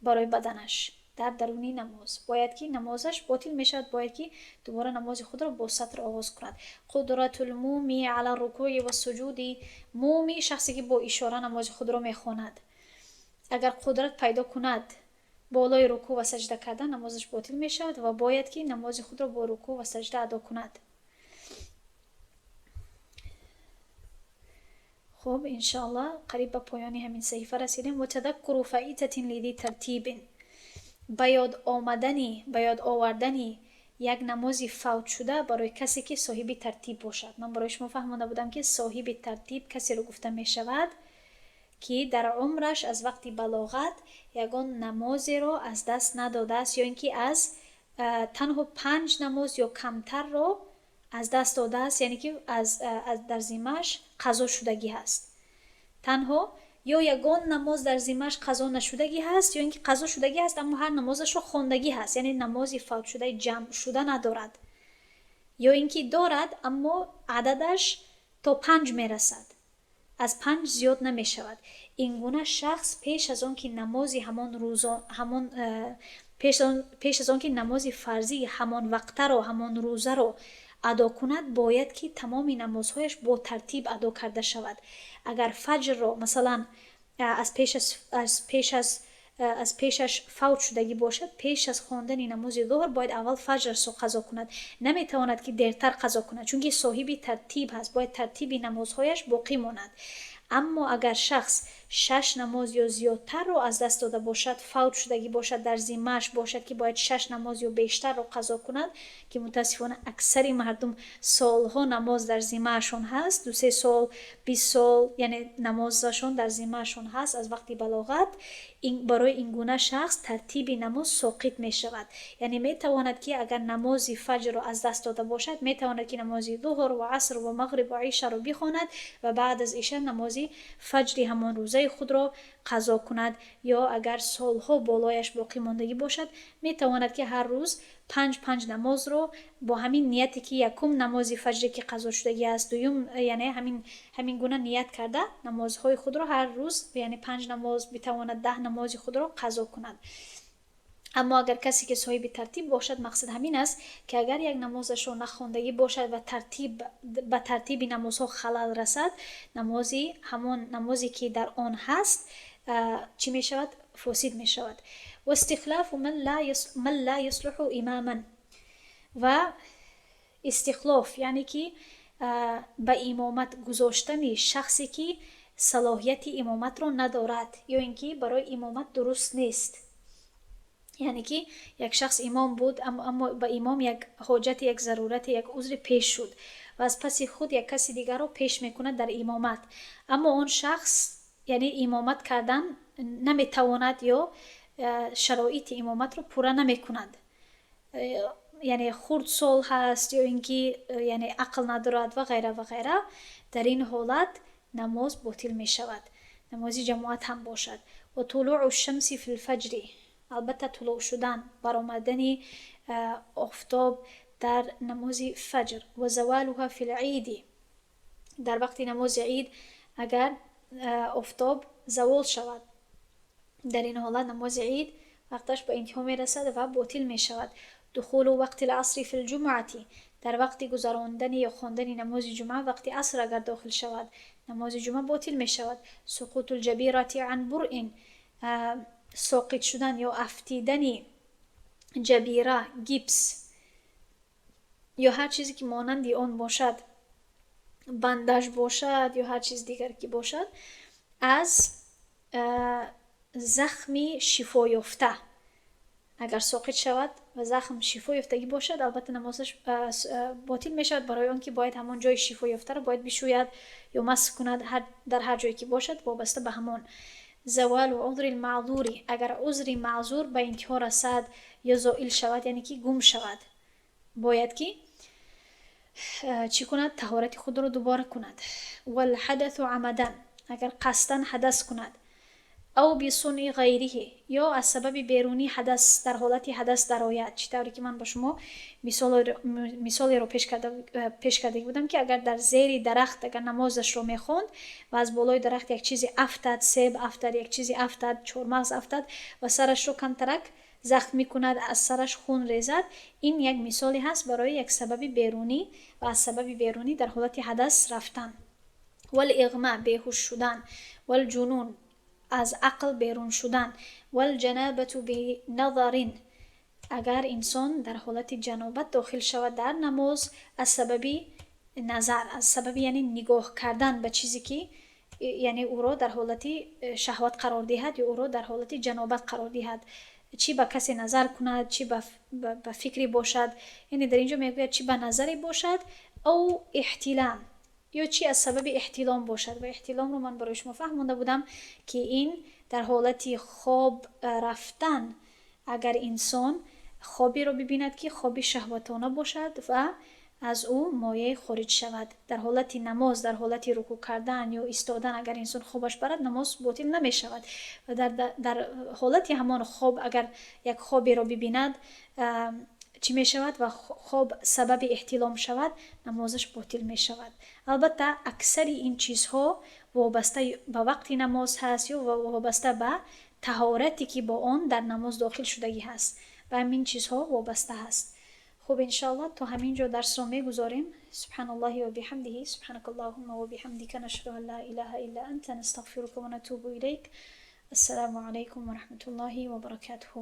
барои баданаш дар даруни намоз, бояд ки намозаш ботил мешавад, бояд ки дубора намози худро бо сатр оғоз кунад. Қудратул муми ала рукӯи ва суҷуди. Муми шахсе ки бо ишора намози худро мехонад, агар қудрат пайдо кунад болои рукӯъ ва саҷда кардан, намозаш ботил мешавад ва бояд ки намози худро бо рукӯъ ва саҷда адо кунад. Хуб, иншоаллоҳ, қариб ба поёни ҳамин саҳифа расидем. Ва тадаккуру фаитатин лизи тартибин. Ба ёд омадани, ба ёд овардани як намози фавтшуда барои касе ки соҳиби тартиб бошад. Ман барои шумо фаҳмонда будам, ки соҳиби тартиб касеро гуфта мешавад, ки дар умраш аз вақти балоғат ягон намозеро аз даст надодааст ё ин ки аз танҳо 5 намоз ё камтарро аз даст додааст, яъне ки аз дар зиммааш қазо шудагӣ ҳаст. Танҳо ё ягон намоз дар зиммааш қазо нашудагӣ ҳаст, ё ин ки қазо шудагӣ ҳаст, аммо ҳар намозашро хондагӣ ҳаст, яъне намози фавтшудаи ҷамъшуда надорад, ё ин ки дорад, аммо ададаш то 5 мерасад, аз 5 зиёд намешавад. Ин гуна шахс пеш аз он ки намози ҳамон рӯзо, ҳамон, пеш аз он ки намози фарзии ҳамон вақтаро, ҳамон рӯзаро адо кунад, бояд ки тамоми намозҳояш бо тартиб адо карда шавад. Агар фаҷрро, масалан, аз пешаш фавт шудагӣ бошад, пеш аз хондани намози зуҳр бояд аввал фаҷрро қазо кунад. Наметавонад ки дертар қазо кунад, чунки соҳиби тартиб ҳаст, бояд тартиби намозҳояш боқӣ монад. Аммо агар шахс 6 намоз ё зиёдтарро аз даст дода бошад, фавт шудагӣ бошад, дар зиммааш бошад ки бояд 6 намоз ё бештарро қазо кунад, ки мутаассифона аксари мардум солҳо намоз дар зиммаашон ҳаст, 2-3 сол, 20 сол, яъне намозашон дар зиммаашон ҳаст аз вақти балоғат, барои ин гуна шахс тартиби намоз соқит мешавад. Яъне метавонад ки агар намози фаҷрро аз даст дода бошад, метавонад ки намози зуҳр ва аср ва мағриб ва ишаро бихонад ва баъд аз иша намози фаҷри ҳамон рӯзаи худро қазо кунад. Ё агар солҳо болояш боқӣ мондагӣ бошад, метавонад ки ҳар рӯз 5-5 намозро бо ҳамин нияте ки якум намози фаҷре ки қазо шудагӣ аст, дуюм, яъне ҳамин гуна ният карда намозҳои худро ҳар рӯз, яъне 5 намоз, битавонад 10 намози худро қазо кунад. Аммо агар касе ки соҳиби тартиб бошад, мақсад ҳамин аст ки агар як намозашро нахондагӣ бошад ва ба тартиби намозҳо халал расад, намози ҳамон намозе ки дар он ҳаст, чӣ мешавад? Фосид мешавад. Ва истихлафу ман ла юслиҳу имаман. Ва истихлоф, яъне ки ба имомат гузоштани шахсе ки салоҳияти имоматро надорад ё ин ки барои имомат дуруст нест. Яъне ки як шахс имом буд, аммо ба имом як ҳоҷати, як зарурати, як узри пеш шуд ва аз паси худ як каси дигарро пеш мекунад дар имомат. Аммо он шахс, яъне имомат кардан наметавонад ё шароити имоматро пурра намекунад. Яъне хурдсол ҳаст ё ин ки яъне ақл надорад ва ғайра ва ғайра. Дар ин ҳолат намоз ботил мешавад, намози ҷамоат ҳам бошад. Ва тулӯъу шамси фил фаҷри, албатта тулӯъ шудан, баромадани офтоб дар намози фаҷр. Ва завалуҳа фил иди, дар вақти намози ид агар офтоб завол шавад, дар ин ҳолат намози ид вақташ ба интиҳо мерасад ва ботил мешавад. Духулу вақти ласри фил ҷумъати, дар вақти гузарондани ё хондани намози ҷумъа вақти аср агар дохил шавад, намози ҷумъа ботил мешавад. Суқуту лҷабирати ан буръин, соқит шудан ё афтидани ҷабира, гипс ё ҳар чизе ки монанди он бошад, бандаж бошад ё ҳар чиз дигар ки бошад, аз захми шифоёфта агар соқит шавад ва захм шифоёфтагӣ бошад, албатта намозаш ботил мешавад, барои он ки бояд ҳамон ҷои шифоёфтаро бояд бишӯяд ё масх кунад дар ҳар ҷое ки бошад, вобаста ба ҳамон. Завалу узри лмаъзури, агар узри маъзур ба интиҳо расад ё зоил шавад, яъне ки гум шавад, бояд ки чӣ кунад? Таҳорати худро дубора кунад. Валҳадату амадан, Агар қасдан ҳадас кунад, أو بصنع غيره, ё аз сабаби берунӣ ҳадас, дар ҳолати ҳадас дарояд, чӣ тавре ки ман ба шумо мисолеро пеш карда будам, ки агар дар зери дарахт агар намозашро мехонд ва аз болои дарахт як чизе афтад, себ афтад, як чизе афтад, чормағз афтад ва сарашро камтарак захм мекунад, аз сараш хун резад, ин як мисоле ҳаст барои як сабаби берунӣ ва аз сабаби берунӣ дар ҳолати ҳадас рафтан. والإغماء, беҳуш шудан, والجنون, аз ақл берун шудан, والجنابة بنظر, агар инсон дар ҳолати ҷанобат дохил шавад дар намоз аз сабаби назар, аз сабаби, яъне, нигоҳ кардан ба чизе, ки, яъне, ӯро дар ҳолати шаҳват қарор диҳад ё ӯро дар ҳолати ҷанобат қарор диҳад, чӣ ба касе назар кунад, чӣ ба фикре бошад, яъне дар ин ҷо мегӯяд, чӣ ба назаре бошад, أو احتلام, ё чӣ аз сабаби эҳтилом бошад. Ва эҳтиломро ман барои шумо фаҳмонда будам, ки ин дар ҳолати хоб рафтан, агар инсон хоберо бибинад, ки хоби шаҳватона бошад ва аз ӯ моеъ хориҷ шавад дар ҳолати намоз, дар ҳолати рукӯъ кардан ё истодан, агар инсон хобаш барад, намоз ботил намешавад. Ва дар ҳолати ҳамон хоб агар як хоберо бибинад, чӣ мешавад, ва хоб сабаби эҳтилом шавад, намозаш ботил мешавад. Албатта, аксари ин чизҳо вобаста ба вақти намоз ҳаст ё вобаста ба таҳорате, ки бо он дар намоз дохил шудагӣ ҳаст, ба ҳамин чизҳо вобаста ҳаст. Хуб, иншоаллоҳ, то ҳамин ҷо дарсро мегузорем. سبحان الله وبحمده، سبحانك اللهم وبحمدك، نشهد أن لا إله إلا أنت، نستغفرك ونتوب إليك. السلام عليكم ورحمة الله وبركاته.